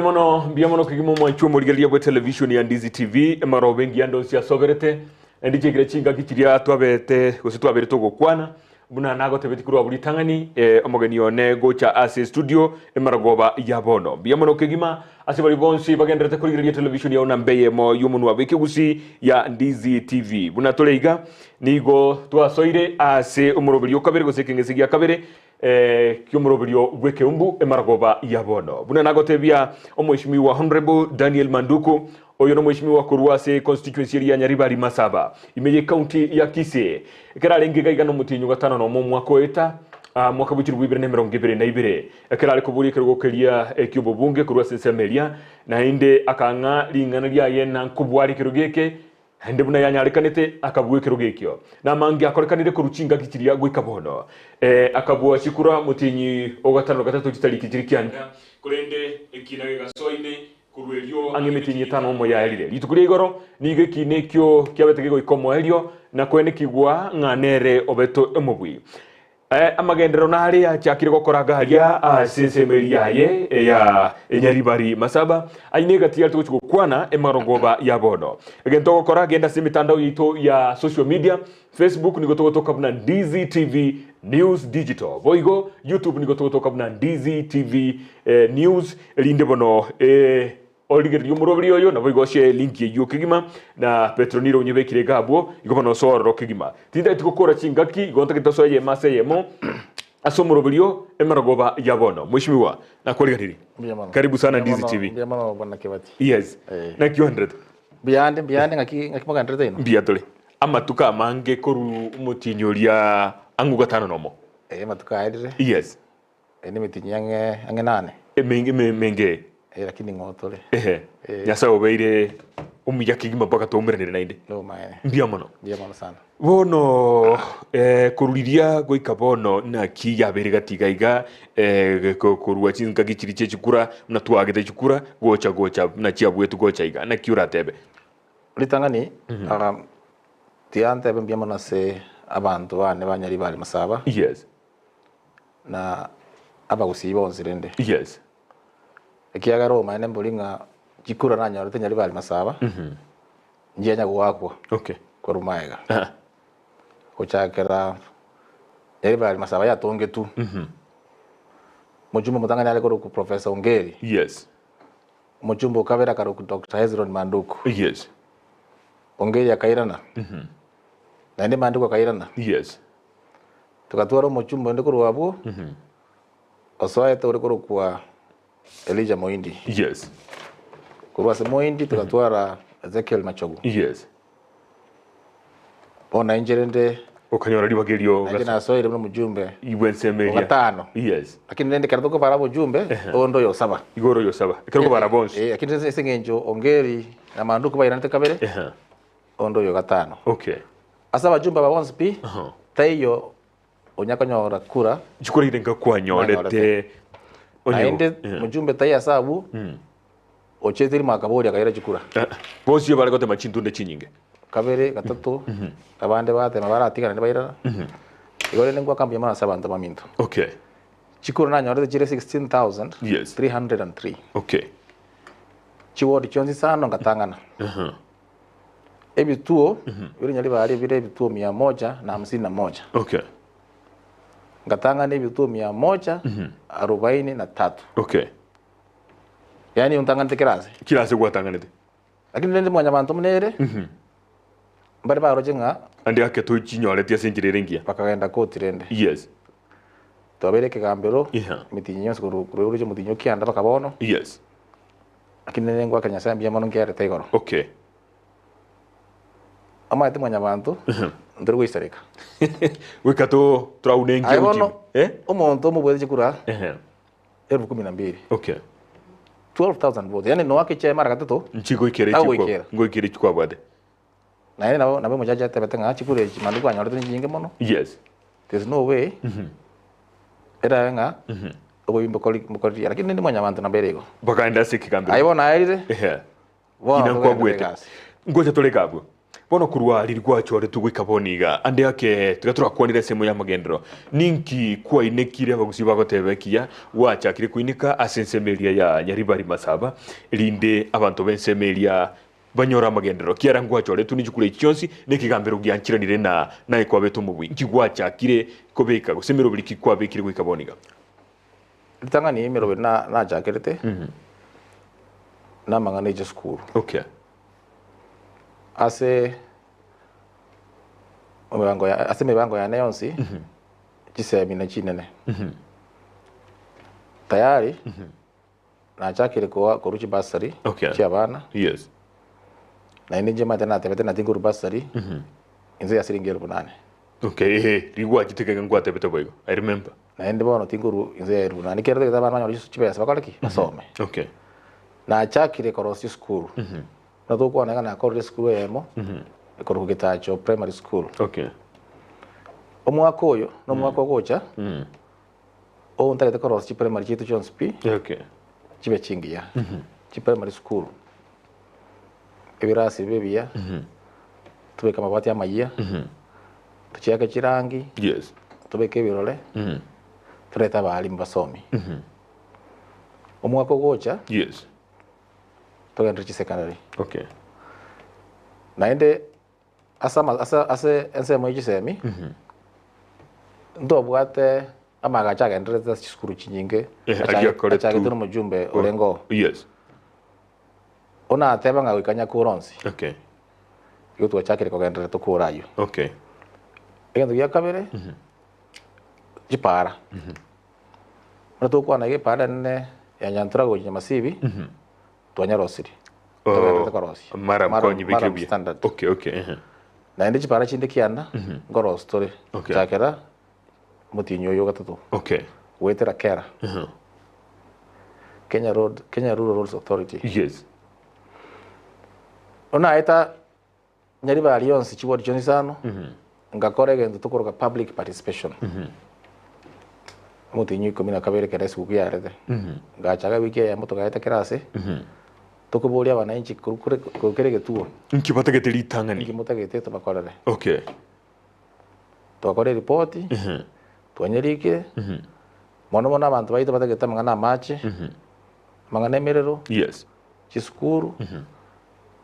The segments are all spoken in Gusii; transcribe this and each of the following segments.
Mono mbuya mono kegima omwanchi omorigereria bwe television ya Ndizi TV emaroba engiya ndonsi asoberete naende chiekire chingaki chiria twabete gose twaberete ogokwana Buna nagotebetie korwa abwo ritang'ani, ee, omogeni one gocha ase estudio emarogoba ya bono. Mbuya mono kegima ase baria bonsi bagendererete korigereria television yao namba eyemo y'omonwa bw'ekegusii ya Ndizi TV. Buna tore iga, nigo twasoire ase omoroberio o kabere gose ekeng'ese gia kabere eh, ki'omoroberio bw'ekeumbu emarogoba ya bono. Buna nagotebia Omweshimiwa Honourable Daniel Manduku, Oyo nomweshimiwa korwa ase econstituency eria ya Nyaribari Masaba, ime ye county ya Kisii. Ekero arenge iga iga nomotienyi o gatano nomo omwaka oeta, mwaka bwe chilifu ibere na emerongo ebere na ibere, ekero are koboria ekerogo keria eki'obobunge korwa ase ensemo eria, naende akang'a ring'ana riaye na nkobua are ekerogo eke, naende buna yanyarekanete akabua ekerogo ekio. Namange akorekanire korwa chingaki chiria goika bono. Akabua chikura motienyi o gatano na gatato chitariki chiria kianda, korende ekina gegasoa ime Korwa erio ang'e emetienyi etano omo yaerire. Rituko ria igoro nigo ekiina ekio kiabete gegoika omoerio, na koenekigwa ng'a nere obete omobui. Amagenderero nare achakire gokora agaria ase ensemo eria yaye ya Nyaribari Masaba, ayio negati yare togochia gokwana emarogoba ya bono. Egento ogokora, genda ase emetandao yaito ya social media, Facebook nigo togotoka buna Ndizi TV News Digital, boigo YouTube nigo togotoka buna Ndizi TV News, erinde bono origererie omoroberi oyo, naboigo oshare elink eyio kegima na Petronila onyebekire iga abwo, igo bono osoe ororo kegima. Tintageti gokora chingaki, igo ntagete osoe eyemo ase eyemo ase omoroberi o emerogoba ya bono. Mweshimiwa, nakwariganirie. Mbuya mono. Karibu sana Mbuya Ndizi mono, TV. mbuya mono bwana Kibati. Yes. Eh. Naki oenderete? Mbuyande, mbuyande ng'aki ng'aki mogenderete inwe? Mbuya tore. Amatuko amange korwa omotienyi oria ang'u gatano nomo. Eh, amatuko aerire. Yes. Eye nemetienyi ang'e ang'e nane. Emenge eme emenge. Eh, lakini ng'o tore. Ehe. Eh. Nyasae obeire omuya kegima mpaka twaumeranire naende. Nomaene. Mbuya mono. Mbuya mono sana. Bono eh, korwa riria goika bono naki yabeire gati iga iga eh, ko- korwa chingaki chiria chie chikura buna twaagete chikura gocha gocha buna chiabuetwe gocha iga naki oratebe? Ritang'ani, aa, tiga ntebe mbuya mono ase abanto bane ba Nyaribari Masaba, Yes. na abagusii bonsi rende. Yes. Ekiagera obomaene mbori ng'a chikura nanyorete Nyaribari Masaba, nchianya goakwa Okay. korwa magega. Aha. Gochakera Nyaribari Masaba yatongetwe, mochumba omotang'ani are korokwa Professor Ongeri. Yes. Omochumba o kabere akarokwa Doctor Hezron Manduku. Yes. Ongeri akairana. Naende Manduku akairana. Yes. Togatwara omochumba onde korwa abwo, osoete ore korokwa Elijah Moindi. Yes. Korwa ase Moindi togatwara Ezekiel Machogu. Yes. Bono nainche rende Okanyora ribaga erio nainche nasoire buna omojumbe Igwe ensemo eria. ogatano. Yes. Lakini rende ekero tokobara abojumbe, onde oyo osaba. Igoro oyo osaba. Ekero okobara bonsi. Eh, lakini ase eng'encho Ongeri na Manduku bairanete kabere, Ehe. onde oyo gatano. Okay. Ase abajumbe aba bonsi pi, Aha. taiyo onya konyora kura. Chikura ire kwanyorete. Nanyorete. Onye Naende Eh. mojumbe taiyo ase abwo, ochete rimo akaboria akaira chikura. Eh, Bonsi bare gotema chintunde chinyinge. Kabere, gatato, abande batema baratiga naende bairana. Igo rende ngwaka mbuya mono ase abanto baminto. Okay. Chikura nanyorete chire 16,303. Yes. Okay. Chiward chionsi isano ngatang'ana. Ebituo bire Nyaribari bire ebituo mia moja na hamsini na moja. Okay. Ngatang'ana ebituo mia moja arobaini na tatu. Okay. Yaani ontang'anete kera ase. Kera ase gwatang'anete. Lakini rende mwanyabanto buna ere, mbare baroche ng'a Ande ake tochinyoreti ase enchera ere engiya. bakagenda koti rende. Yes. Twabeire ekegambero, Yeah. emitinyi yonsi korwa korwa oroche omotinyi o kianda mpaka bono, Yes. lakini rende ngoakera Nyasaye mbuya mono nkerete igoro. Okay. Omanyete mwanyabanto, ntori goisareka. Goika to toraune Aye enki bono, Eh? omonto omobuete chikura, Ehe. elfu kumi na mbili. Okay. 12,000 votes. Yaani noake chiaye mara gatato. Nchigoikera Tagoikera. Ngoikera echi kwabwate. Naende nabo nabo omochache atebete ng'a chikura echi manduku anyorete nechinyinge mono. Yes. There's no way erabe ng'a. Obobe mbokori mbokoriria, lakini rende mwanyabanto nabere igo. Bakaenda ase ekegambero. Aye bono aerire, Ehe. bono Kina togenderere nkwabwete. egasi. Ngocha toreke abwo. Bono korwa riria gwachoretwe goika bono iga, ande ake tiga torakwanere ensemo y'amagenderero. Ninki kwainekire abagusii bagoteba ekiya gwachakire koineka ase ensemo eria ya Nyaribari Masaba, erinde abanto b'ensemo eria banyore amagenderero? Ekiagera ngwachoretwe ne chikura echi chionsi, na ekegambero gianchiranire na naye kwabete omobui. Nki gwachakire kobeka, gose emeroberi ki kwabekire goika bono iga? Ritang'ani emeroberi na nachakerete, namang'ana e chisukuru. Okay. Ase emebango ya ase emebango yane yonsi, chisemi na chinene. Tayari, nachakire koa korwa chibasari Okay. chia abana, Yes. naende inche omanyete natebete nati nkorwa basari, inse ya siringi elfu nane. Okay, ehe, rigwachete kegima nkwatebete boigo. I remember. Naende bono tinkorwa inse ya elfu nane, ekero tagete abana banyore chibesa bakore ki? Basome. Okay. Nachakire korosia esukuru, buna tokwana iga nakorire esukuru eyemo, ekorokwa Getacho Primary School. Okay. Omwaka oyo, na omwaka ogocha, oyo ntagete korosia chiprimary chiaito chionsi pi, Okay. chibe chingiya, chiprimary school, ebirasi bibe ebiya, tobeke amabati amayia, tochiake chirangi, Yes. tobeke ebirore, torete abalimu basomie. Omwaka ogocha, Yes. togenderere chisecondary. Okay. Naende ase ama ase ase ensemo ya chisemi, ntobwate amagacho agendererete ase chisukuru chinyinge, Eh, achage- aria akoretwe. achagete na omojumbe orenge oo. Yes. Onateba ng'a goika nyakore onsi, Okay. igo twachakire kogenderera tokore aywo. Okay. Egento gia kabere, chipara. Buna togokwana iga epaara enene ya Nyantura gochia Nyamasibi, twanyarosirie. Togenderete korosia. Murram Murram- konyibekire Murram buya. standard. Okay, okay. ehe. Naende chipara chinde kianda, nkorosia tore. Okay. Chakera omotienyi oyo ogatato, Okay. goetera Kera. Kenya Road, Kenya Rural Roads Authority. Yes. Onaeta Nyaribari yonsi chiward chionsi isano, ngakora egento tokoroka public participation. Omotienyi o ikomi na kabere ekero esiguku yarete, ngachaga ewiki eyemo togaeta kera ase, tokoboria abananchi korwa kore korwa kera egetuo, Nki batagete ritang'ani? nki motagete tobakorere. Okay. Twakora eripoti, twanyerikire, mono mono abanto baito batagete amang'ana a amache, amang'ana emerero, Yes. chisukuru,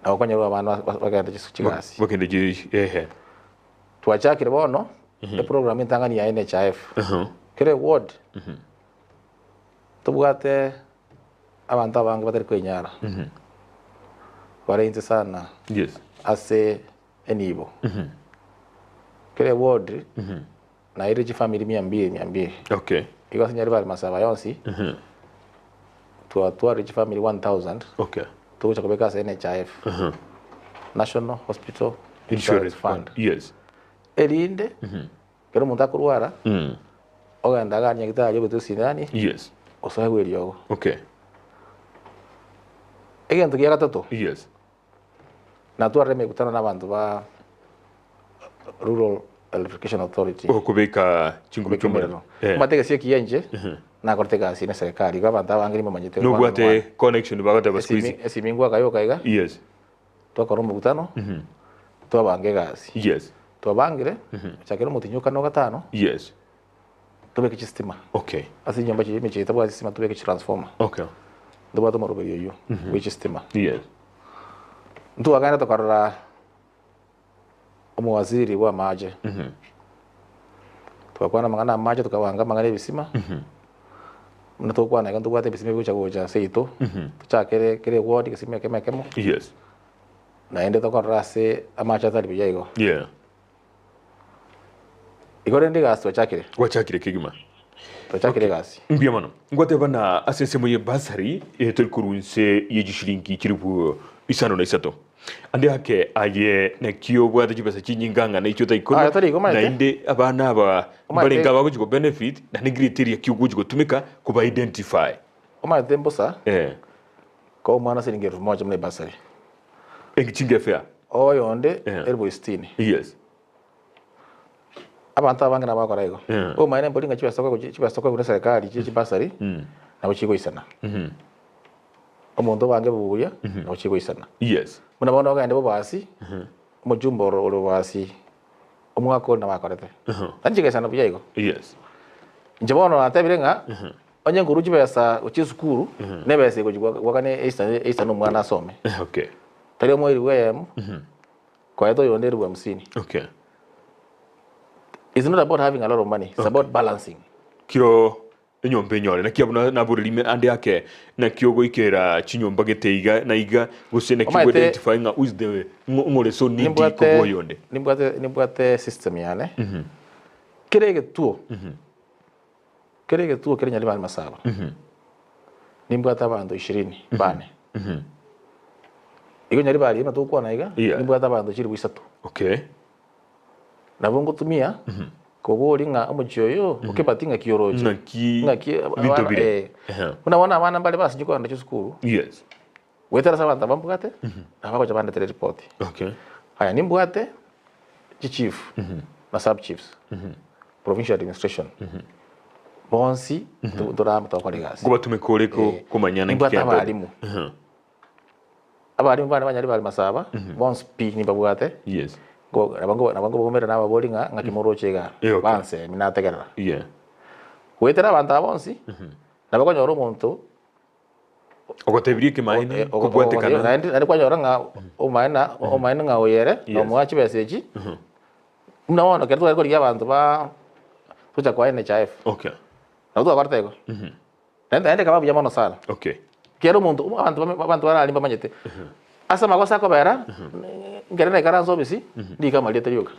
na gokonyerwa abana bagende chigasi. Bagende ehe. Twachakire bono eprogram entang'ani ya NHIF. Kera eward tobwate abanto abange batari kwenyara bare inse sana Yes. ase enibo. Kera eward naire chifamiri mia mbili mia mbili. Okay. Igo ase Nyaribari Masaba yonsi twatwarire chifamiri 1000 Okay. togocha kobeka ase NHIF, National Hospital Insurance Fund. Yes. Erinde ekero omonto akorwara ogenda igaa nyagetari obetwe esindani Yes. osoegwe eriogo. Okay. Egento gia gatato, Yes. natwarire emekutano na abanto ba Rural Electrification Authority. Okobeka chinguru Kobeka chi'omorero. emerero. Omanyete egesi ekiya inche, nakorete egasi ne serikali, igo abanto abange nimomanyete Nobwate connection bagoteba siku hizi. Esimi esimi ngwaka yoka iga, Yes. twakora omokutano, twabanga egasi. Yes. Twabangire, gochakera omotienyi o kane o gatano, Yes. tobeke chistima. Okay. Ase chinyomba chiria emechie etabwati chistima tobeke chitransformer. Okay. Ntobwate omoroberi oyio bwe chistima. Yes. Ntwagenda tokarora omowaziri bwa amache, togakwana amang'ana amache tokabanga amang'ana ebisima, buna togokwana iga ntobwate ebisima ebigocha gocha seito, tochakere kera eward egesima ekemo ekemo, Yes. naende tokorora ase amache atari buya igo. Yeah. Igo rende egasi twachakire. Gwachakire kegima. Twachakire egasi. Mbuya mono. Ngwateba na ase ensemo ye bursary eh, tori korwa inse ye chishilingi chilifu isano na isato. Ande ake aye naki obwate chibesa chinyinge ang'ana echio otaikorwa Aya, tari igo omanyete. naende abana aba Omanyete- mbarenge abagochi go benefit na ne criteria ki ogochi gotumeka koba identify. Omanyete mbosa, Eh, koa omwana siringi elfu moja buna ebursary. Engichinga efea. Oyonde Eh. elfu sitini. Yes. Abanto abange nabo bagokora igo. Yeah. Omaene mbori ng'a chibesa okoegwa chibesa okoegwa na eserekari chie chibasari, nabo chigoisana. Omonto obange buya, nabo chigoisana. Yes. Buna bono ogende bobasi, omojumbe oro ore bobasi, omwaka ore nabo akorete. Naende chigaisana buya igo. Yes. Inche bono natebire ng'a, onye nkorwa chibesa gochia esukuru, na ebesa egochia goakana eisane eisane omwana asome. Okay. Tari omoerio eyemo, koeta oyonde elifu hamsini. Okay. It's not about having a lot of money, it's about balancing. Kiro enyomba enyore naki abwo na- naboreri ime ande ake naki ogoikera chinyomba gete iga na iga gose naki Omanyete- identify ng'a who is the ng'o ng'ore so needy Nimbwate kobua oyonde. nimbwate nimbwate system yane. Kera egetuo kera egetuo kere Nyaribari Masaba nimbwate abanto ishirini bane. Igo Nyaribari buna togokwana iga Yeah. nimbwate abanto chilifu isato. Okay. Nabo ngotumia koboria ng'a omochie oyo okebati ng'aki oroche. Ng'aki Ng'aki binto abana bire. eh. Ehe. Buna bono abana mbare basinye kogenda chisukuru, Yes. goetera ase abanto aba mbwate, nabo bagocha bandetere ripoti. Okay. Aya nimbwate chichief na sub chiefs, provincial administration, bonsi ntore amo togokora egasi. Nkobatumeka ore ko Eh, komanya naki nimbwate kende. abalimu. Abalimu bane banyari bare masaba, bonsi pi nimbabwate, Yes. nko nabo nko nabo nkobaumera nababori ng'a ng'aki moroche igaa, Eh, okay. bansemi nategerera. Yeah. Goetera abanto aba bonsi, nabo okonyora omonto Ogotebirie ekemaene, kobwatekana. naende naende kwanyora ng'a omaene omaene ng'a oyo ere, Yes. nomoa chibesa echi, buna bono ekero tware korigia abanto ba gocha koa NHIF, Okay. nabo twakorete igo. Naende naende ekaba buya mono sana. Okay. Kera omonto abanto bame abanto barari mbamanyete, ase amagoso akobera, nkere naikaranse obisi, ndike amarieta rioka.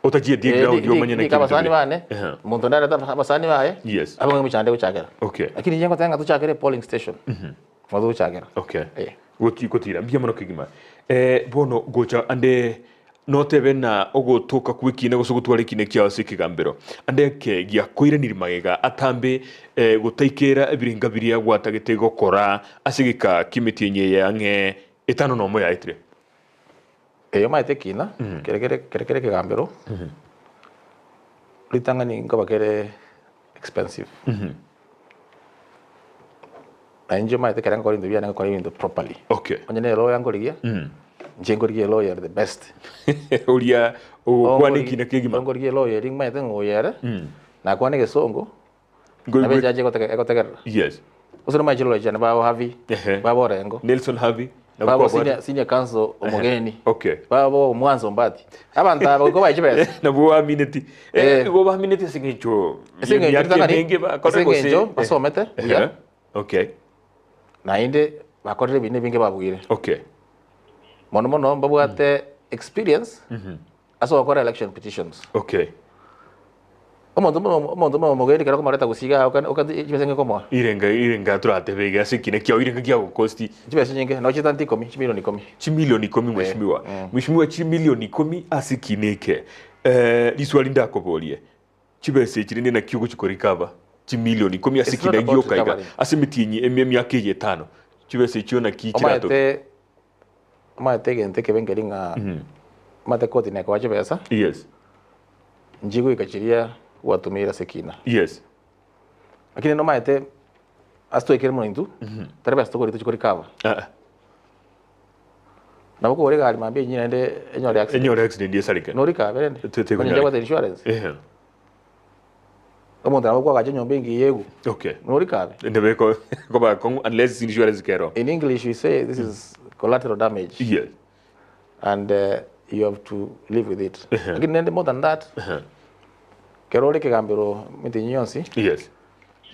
Otachieti Eh, eground ndi- omanye ndike naki abasani ebinto bire. bane, Ehe. omonto narete abasani baye, Yes. abang'e emechando egochakera. Okay. Lakini inche ngoteba ng'a tochakere epolling station, nigo togochakera. Okay. Eh. Goti gotira mbuya mono kegima. Eh, bono gocha ande notebe na ogotoka kw'ekina gose gotwara ekina kiao ase ekegambero ande eke giakoiraniri magega atambe eh, gotaikera ebirenga biria gwatagete gokora ase egeka ki'emetienyi eye ang'e etano nomo yaetire. Eye omanyete ekina, kere kere kere kere ekegambero, ritang'ani nkoba kere expensive. Na inche omanyete ekero nkokora ebinto biane nkokora ebinto properly. Okay. Onye ne elawyer nkorigia, inche nkorigia elawyer ere the best. Oria ogokwana ekina kegima. Nkorigia elawyer eria nimanyete ng'a oyo ere, nakwana egesongo, Nkoigwe- nabo ejaji egotege egotegerera. Yes. Gose nomanye chilawyer chiane babo Harvey, Ehe. babo Orengo. Nelson Harvey. nabo Babo kwabwate. senior, senior counsel omogeni. Okay. Babo omwanso Ombati. Abanto aba goika obae chibesa. Nabwo bamineti. Eh. Eh, igo bamineti ase eng'encho Ase eng'encho y'emiaka ritang'ani, emenge bakore ase gose- eng'encho Eh. basomete buya. Ehe. Okay. Naende bakorire ebinto ebinge babuire. Okay. Mono mono mbabwate experience ase ogokora election petitions. Okay. Omonto buna omonto buna omogeni ekero okomoreta gusii igaa oka oka chibesa inga okomoa. Irenga irenga toratebe iga ase ekina kiao irenga kiagokosti. Chibesa chinyinge nabo chitanti ikomi, chimilioni ikomi. Chimilioni ikomi mheshimiwa. Mheshimiwa chimilioni ikomi ase ekina eke. Eh, riswali ndakoborie, chibesa echi rende naki ogochi korecover chimilioni ikomi ase It's not ekina about gioka iga recovering. ase emetienyi emi emiaka eye etano chibesa echio naki chiratoke? Omanyete omanyete egento ekebe nkeri ng'a omanyete koti nekoa chibesa. Yes. Nchigoika chiria gwatumeire ase ekina. Yes. Lakini nomaete ase twaikire mono intwe, tari besa tokori tochi korecover. Ah. Nabo okogora egari mambia enyia naende enyore accident. Enyore accident esareke. Norecover rende. Te- te- Onye nchebwate insurance. Ehe. Omonto nabo okoagacha enyomba engiya egwe. Okay. Norecover. Nabo eko ekoba akong'u unless insurance kero. In English we say this is collateral damage. Yes. And you have to live with it. Lakini rende more than that, ekero ore ekegambero emetienyi yonsi, Yes.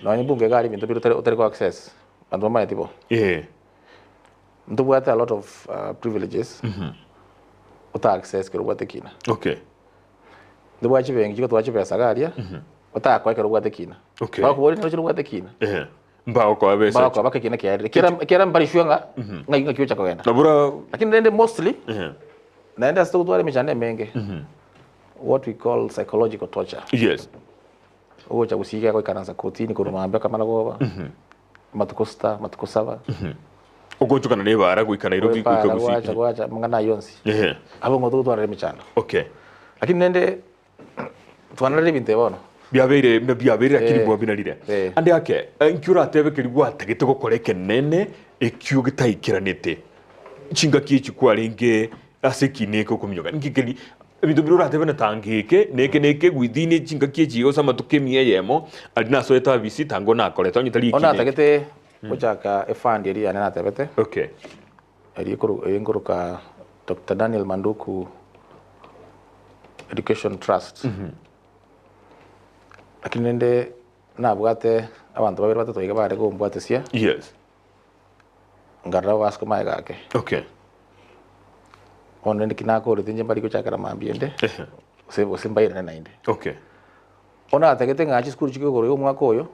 nonye bunge iga aria ebinto bire otari otari ko access, abanto bamanyeti bo. Eh. Ntobwate a lot of privileges, ota access ekero obwate ekina. Okay. Ntobwate chibenki chigotwara chibesa iga aria, otakoa ekero obwate ekina. Okay. Bakoboria noroche obwate ekina. Eh. Mbagokoa besa Mbagokoa mpaka ekina kiarire. Kera kera mbari sure ng'a ng'ai ng'aki ocha kogenda. Nabura Lakini rende mostly Ehe. naende ase togotwara emechando emenge what we call psychological torture. Yes. Ogocha gosiga goikaransa kotini korwa mambia akamara goba amatuko sita amatuko saba Ogochokana na ebara goika Nairobi goika Ebara Gusii. gwacha gwacha amang'ana ayio onsi. Ehe. Abwo ng'o togotwarera emechando. Okay. Lakini rende. Twanarire ebinto ebi bono. Biabeire buna biabeire lakini Eh. bwabinarire. Eh. Ande ake, eh, nki oratebe keria gwatagete gokora ekenene ekio getaikeranete chingaki echi kwarenge ase ekina eke okominyoka? Nki keri ebinto biria oratebe na tanga eke na eke na eke within chingaki echi iga gose amatuko emia eyemo aria nasoete abisi tanga onakorete onye tari Bono ekina eke. natagete gochaka efund eria yane natebete. Okay. Eria ekoro eria nkoroka Doctor Daniel Manduku Education Trust. Lakini rende nabwate abanto babere batato iga bare kombwatesia, Yes. nkarora basike magega ake. Okay. Bono rende ki nakorete inche mbari gochakera mambia ende, Ehe. gose gose mbairane naende. Okay. Bono natagete ng'a chisukuru chike igoro ya omwaka oyo,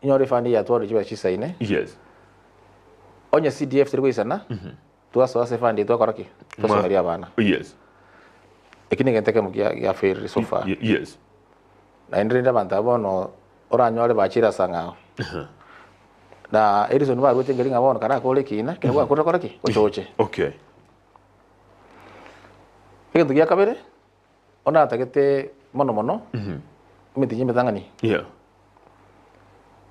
inyore efund eye yatwarire chibesa chisaine, Yes. onye CDF teri goisana, twasoa ase efund eye twakora ki? Twasomeria abana. Yes. Eki negento ekemo gia gia failed so far. Yes. Naende rende abanto aba bono oranyore bachire ase ang'ao. Na Edison baruete nkeri ng'a bono karakore ekina, ekero gwakorire kore ki? Ochoche. Okay. Egento gia kabere, bono natagete mono mono, emetienyi emetang'ani, Yeah.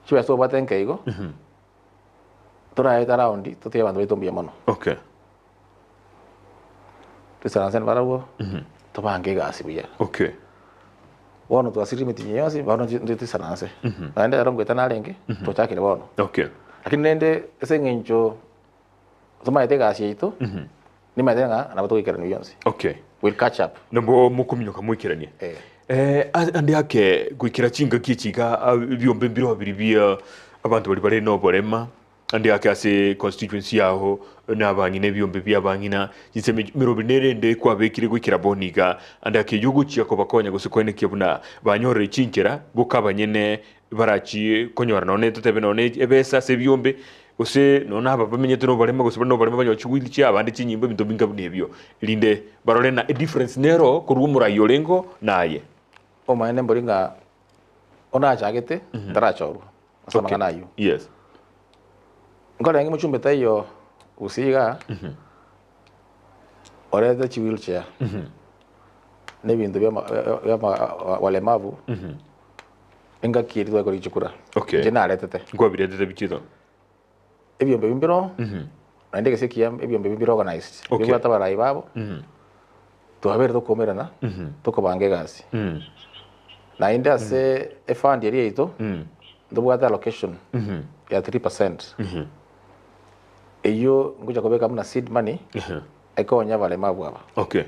chibesa obwate nke igo, toraete around totige abanto baito mbuya mono. Okay. Toisaranse nabarabwo, tobange egasi buya. Okay. Bono twasirire emetienyi yonsi, bono nti toisaranse. Naende ero ngoeta narenge, twachakire bono. Okay. Lakini rende ase eng'encho tomaete egasi yaito, nimaete ng'a nabo togoikerania bionsi. Okay. We'll catch up. Nabo mokominyoka moikeranie. Eh. Eh, ande ake goikera chingaki echi iga ebiombe mbirobio biria bia abanto baria bare noborema, Ande ake ase constituency yao na abang'ina ebiombe bia abang'ina chinsemo echio emeroberi nere ende kwabekire goikera bono iga ande ake eyio ogochia kobakonya gose koenekia buna banyorire chinchera boka abanyene barachie konyora nonye totebe nonye ebesa ase ebiombe gose nonye aba bamenyete noborema gose bare noborema banyore chiwheelchair abande chinyimbo ebinto binga buna ebio erinde barore na edifference nero korwa omorai orengeo naye. Omonene mbori ng'a onachagete ntarachorwa. Ase amang'ana ayio. Yes. Nkorenge mochumbe taiyo gusii igaa, orete chi wheelchair, na ebinto bia ama- bia ama- walemavu, engaki eria twakora chikura. Okay. Inche naretete. Nkwabiretete bichito. Ebiombe ebi mbiroo, naende egese ekiya ebiombe ebi mbire organized. Okay. Bibwate abarai babo, twabeire tokomerana, tokobanga egasi. Naende ase efund eria yaito, ntobwate allocation ya 3%. Eyio ngocha kobeka buna seed money, ekonye abaremabu aba. Okay.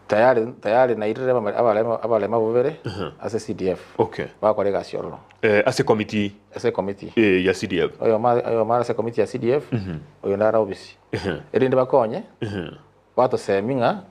Tayari tayari nairire abama- abarema abaremabu babere ase CDF. Okay. Bagokora egasi ororo. Eh, ase committee Ase ecommittee. eh, ya CDF. Oyomo oyomo are ase ecommittee ya CDF, oyonde are ofisi. Erinde bakonye, batosemi ng'a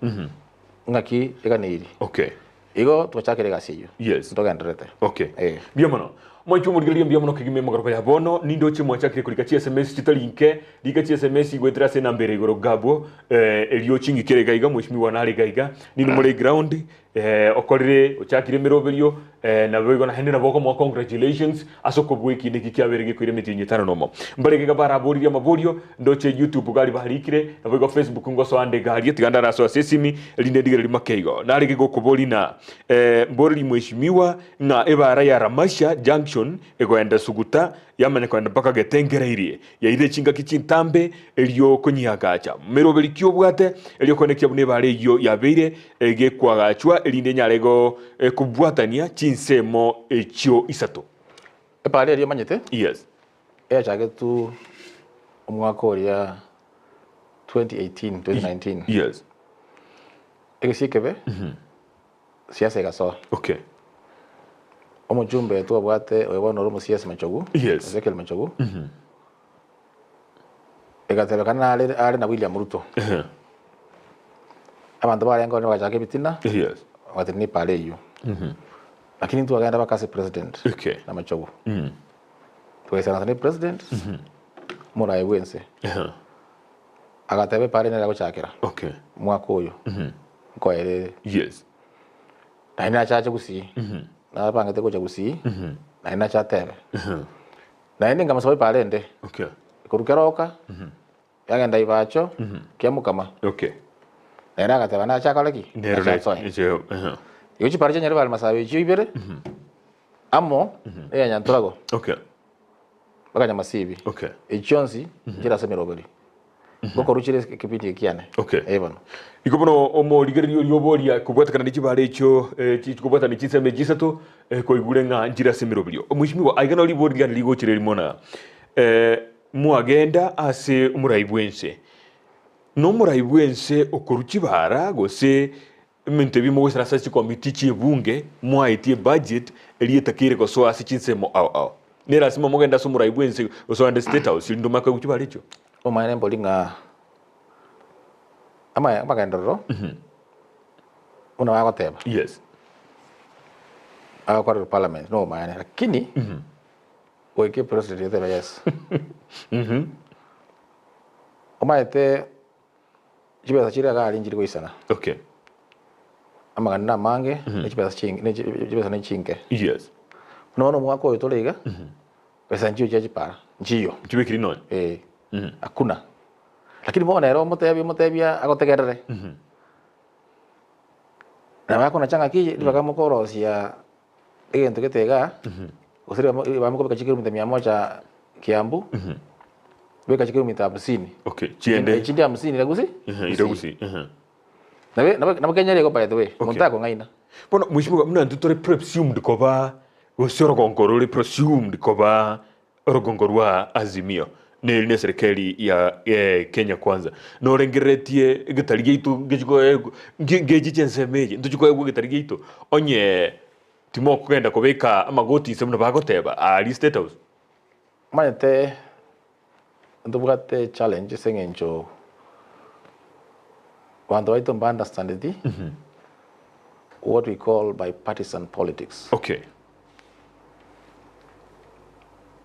ng'aki eganeiri. Okay. Igo twachakire egasi eyio. Yes. Ntogendererete. Okay. Eh. Mbuya mono. Mwanche omorigereria mbuya mono kegima emogoroba ya bono nindoche mwachakire korika chi sms chitari inke rika chi sms goetera ase enamba ere igoro gabwo eh, erio ching'ikere iga iga mheshimiwa nare iga iga ninde more ground eh, okorire ochakire emeroberio eh, nabo igo naende nabo okomoa congratulations ase okobua ekina eki kiabeire gekoira emetienyi etano nomo mbarenge iga baraboririe amaborio ndoche youtube gari barikire nabo igo facebook ngosoa nde garia tiga ndarasoe ase esimi erinde ndigererie make igo narenge gokoboria na eh, mborerie mheshimiwa Ng'a ebaara ya Ramasha Junction egoenda Suguta yamanya koenda mpaka Getengereirie, yairire chingaki chintambe erio konyiagacha. Meroberi ki obwate erio koenekia buna ebaara eyio yabeire gekoagachwa erinde enyare kobwatania chinsemo echio isato? Ebaara eria omanyete Yes. eyachagetwe omwaka oria 2018, 2019. Yes. Egesie ekebe Siasa egasoa. Okay. Omochumbe twabwate oyo bono ore omosiasi Machogu, Yes. Ezekiel Machogu. Egatebekana are are na William Ruto. Ehe. Abanto barenge ororo bagachaka ebitina, Yes. bagateba nipare eyio. Lakini ntwagenda mpaka ase president Okay. na Machogu. Togaisaransa ne president, omoraia bwense. Ehe. Agateba epara nere agochakera Okay. omwaka oyo nkoerere. Yes. Naende nachache gusii, nabangete gocha gusii, naende nache atebe. Naende nkamosoa epara ende, Okay. korwa keroka, yagenda ibacho, kiamokama. Okay. Nere agateba nache akore ki? Nero Nache asoe. ne- eche- ehe. Igo chipara chia Nyaribari Masaba echio ibere, amo neya Nyanturago Okay. mpaka Nyamasibi. Okay. Echio chionsi nchire ase emeroberi. Ngokorwa chire ekebindi eke kiane. Okay. Eh bono. Igo bono omorigereria oria oboria kobwatekana ne chibara echio eh, chi- kobwatana ne chinsemo echi isato eh, koigure ng'a nchire ase emeroberio. Omweshimiwa, aiga naro ribori riane rigochire rimo na eh, mwagenda ase omorai bw'ense. Nomorai bw'ense okorwa chibara gose Ebinto ebi mogoisera ase chikomiti chi'ebunge, mwaetie ebudget eria etakeire gosoa ase chinsemo ao ao. Nerasima mogende ase omorai bw'ense gose ogende State House erinde omanye koegwa chibara echio. Omanyene mbori ng'a ama amagenderero buna bagoteba Yes. agokorerwa parliament nomanyene lakini goika epresident etebe yes. Omanyete Chibesa chiria iga aria nchiri goisana. Okay. Amagani namange, ne chibesa chinge, ne chibesa ne chinke. Yes. Buna bono omwaka oyo tore iga, besa nchiyo chia chipara, nchiyo. Nchibekiri nonya. Eh. Hakuna. Lakini bono ere omotebia omotebia agotegerere. Nabo akonacha ng'aki ribaga mokorosia egento gete igaa, gose ribaga mokobeka chikilomita mia moja Kiambu, beka chikilomita hamsini. Okay, chiende. Echinde hamsini ira Gusii? Ehe, ira Gusii. Ehe. Nabe nabe nabo Kenya ere igo by the way, Okay. monto takong'aina. Bono mheshimiwa, buna intwe tore presumed koba gose orogongo rore presumed koba orogongo rwa Azimio, neri ne serikali ya Kenya Kwanza, norengereretie egetari giaito ngechi koegwa nge ngechiche ensemo eye, ntochi koegwa egetari giaito onye timokogenda kobeka amagoti inse buna bagoteba aaria State House? Omanyete ntobwate challenge ase eng'encho abanto baito mba understandeti what we call bipartisan politics. Okay.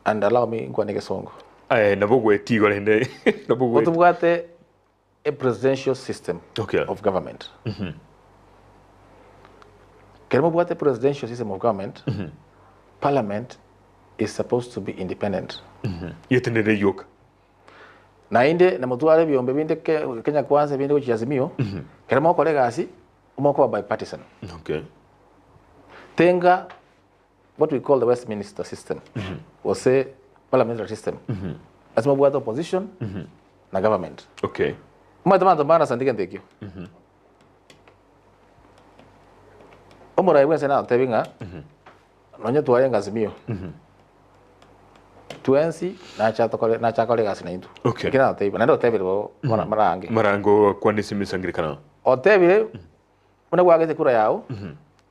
And allow me nkwane egesongo. Aye nabo ogwetia igo rende nabo ogwetia. Ntobwate a presidential system Okay. of government. Ekero mobwate presidential system of government, parliament is supposed to be independent. Yetenenere yoka. Naende namotware ebiombe binde Ke- Kenya Kwanza ebinde gochia Azimio, ekero mogokora egasi, mokoba bipartisan. Okay. Tenga what we call the Westminster system gose parliamentary system ase mobwate opposition na government. Okay. Omanyete abanto mbarasante gento ekio. Omorai bwense nagotebi ng'a nonye twarenge Azimio twensi nacha tokore nacha akore egasi naintwe. Okay. Ekio nagotebi naende otebire bo mara mara ange. Marango gokwana ase emesangererekano. Otebire buna gwagete kura yao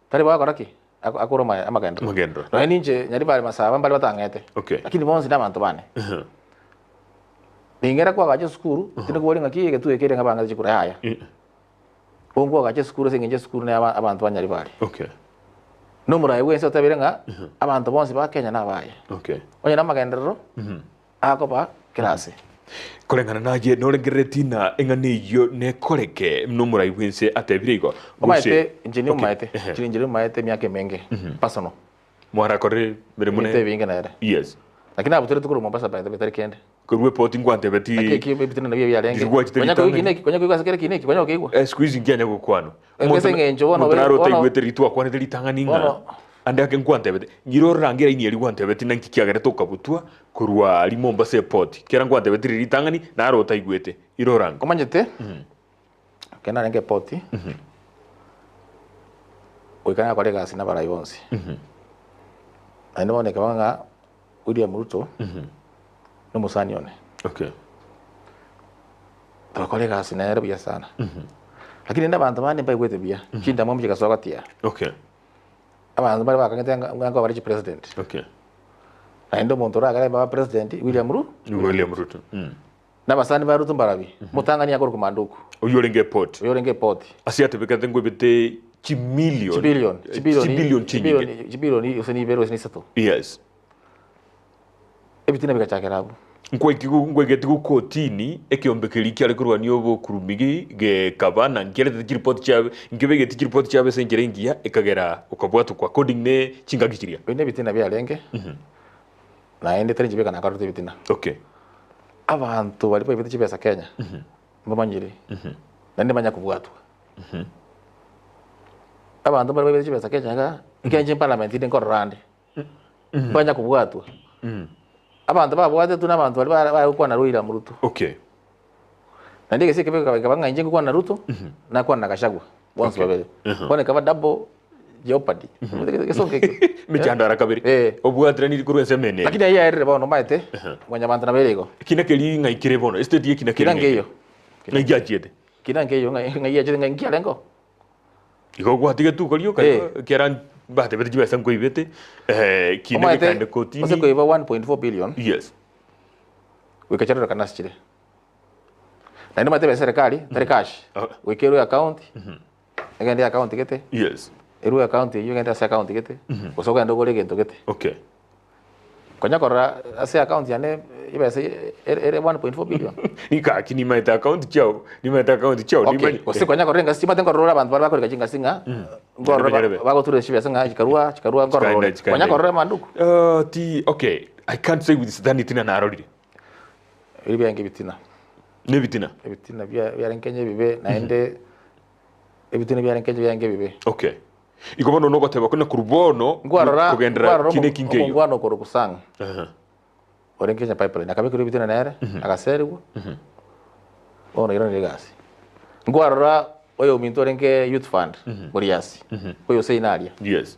tari bagokora ki? Akore amagenderero. Amagenderero. Nonya ninche Nyaribari Masaba mbare batang'ete. Okay. Lakini bonsi nabanto bane. Ningera kwagacha esukuru, tindi kobori ng'aki egetuo eke ere ng'a bang'ete chikura yaya. Bo nkwagacha esukuru ase eng'encho esukuru ne abanto ba Nyaribari. Okay. Nomoraia bwensi otebire ng'a abanto bonsi ba Kenya nabaye. Okay. Onye namagenderero, akoba kera ase. Koreng'ana naye norengereretie ng'a eng'ana eyio nekoreke buna omorai bw'ense atebire igo? Gose Omaete, inche Okay, nimaete, ehe. inche inche nimaete emiaka emenge, personal. Mwarakorire emeremo Ebinto ne ebinge nere. Yes. Lakini nabutorete korwa Mombasa by the way, tari kende. Korwa epoti ngwantebeti Naki ekio ebitina nabio biarenge. Riria gwachete Konya koigwa ritang'ani. kina eki, konya koigwa ase kere kina eki, konya gokeigwa. Eh, siku hizi nkianya gokwanwa. Ase eng'encho bono Omonto naro bono- otaigwete riria twakwanete ritang'ani ng'a Bono- ande ake nkwantebete, ng'ira ororange eraini eria gwantebeti naki kiagerete okabutwa korwa aria Mombasa eport. Kera nkwantebeti riria ritang'ani naro otaigwete. Ira orange. Omanyete, ekero narenge eport, goika nakore egasi na abarai bonsi. Naende bono ekaba ng'a William Ruto, na omosani one. Okay. Togakora egasi nere buya sana. Lakini rende abanto bande mbaigwete buya, chindamwamu chigasoa gotiaa. Okay. Abanto mbare bakang'ete ng'a ng'a nkobare chipresident. Okay. Naende omonto oragere abe president, William Ru, William Ruto. Mm. Na abasani ba Ruto mbarabi, omotang'ani akorokwa Manduku, Oyio orenge eport. oyo orenge eport. Ase yatebekete ngwebete chimilion. Chibilion, chibilion, Chibilion chinyinge. chibilion, chibilion gose nibere gose nisato. Yes. Ebitina bigachakera abwo. Nkwaiketigwe kotini, ekeombe keria kiare korwania obokurumi gekaba, na nkiaretete chiripoti chiabe, nkebegeti chiripoti chiabe ase enchera engiya, ekagera okabwatwa kwa according ne chingaki chiria. Ebi nebitina biarenge, naende tari inche beka nakorete ebitina. Okay. Abanto baria baibete chibesa Kenya, mbamanyire, naende banya kobwatwa. Abanto mbare baibete chibesa Kenya igaa, ekero inche parliament inde nkorora ande, mbanya kobwatwa. Abanto babwatetwe na abanto baria bare bare gokwana William Ruto. Okay. Naende egesi ekebe ekaba ng'a inche ngokwana na Ruto, nakwana na Gachagua, bonsi Okay. babere. Bono ekaba double jeopardy. Egesongo ekio. Emechando ara kabere. Eh. Obwatiraniri korwa ensemo ene. Lakini ayio yaerire bono omanyete, mwanyabanto nabere igo. Ekina keria ng'ai kere bono, estate y'ekina Kina keria ng'ai nkeiyo. kere? Ng'ai giachiete? Kina nkeiyo ng'ai ng'ai giachete ng'ai nkiarengeo. Igo gwatigete uko rioka Eh. igo ekiagera batebete chibesa nkoibete, kina Omanyete gekaende ase kotini. koiba 1.4 billion Yes. goika chiarorekana ase chire. Naende omanyete ebesa eserikari tari cash, Ah. goika erwe account, egende account gete, Yes. erwe account eywo egende ase account gete, gose ogende ogore egento gete. Okay. Konya korora ase account yane ebesa ere ere 1.4 billion. Gaki nimaete account chiao, nimaete account chiao, Okay, nimanye. gose konya korora engasi chimate nkorora ore abanto baria bakorika chingasi ng'a nkorora Nyarebe, nyarebe. bagotura chibesa ng'a chikarua chikarua nkorora Chikaenda, ore. chikaenda Konya igo. korora amanduku. Ti okay, I can't say with certainty ng'a narorire. Ebi biarenge ebitina. Nebitina? Ebitina bia biarenge Kenya ebibe naende ebitina biarenge Kenya biarenge ebibe. Okay. Igo bono nogoteba kuna korwa bono Nkwarora kogenderera nkwarora kina eki nkeiyo. omongwana okorokwa Sang Aha. orenge Kenya Pipeline akabekerwa ebitina nere agaserigwa bono oiranire egasi. Nkwarora oyominto orenge Youth Fund Muriasi oyo Hussein aria Yes.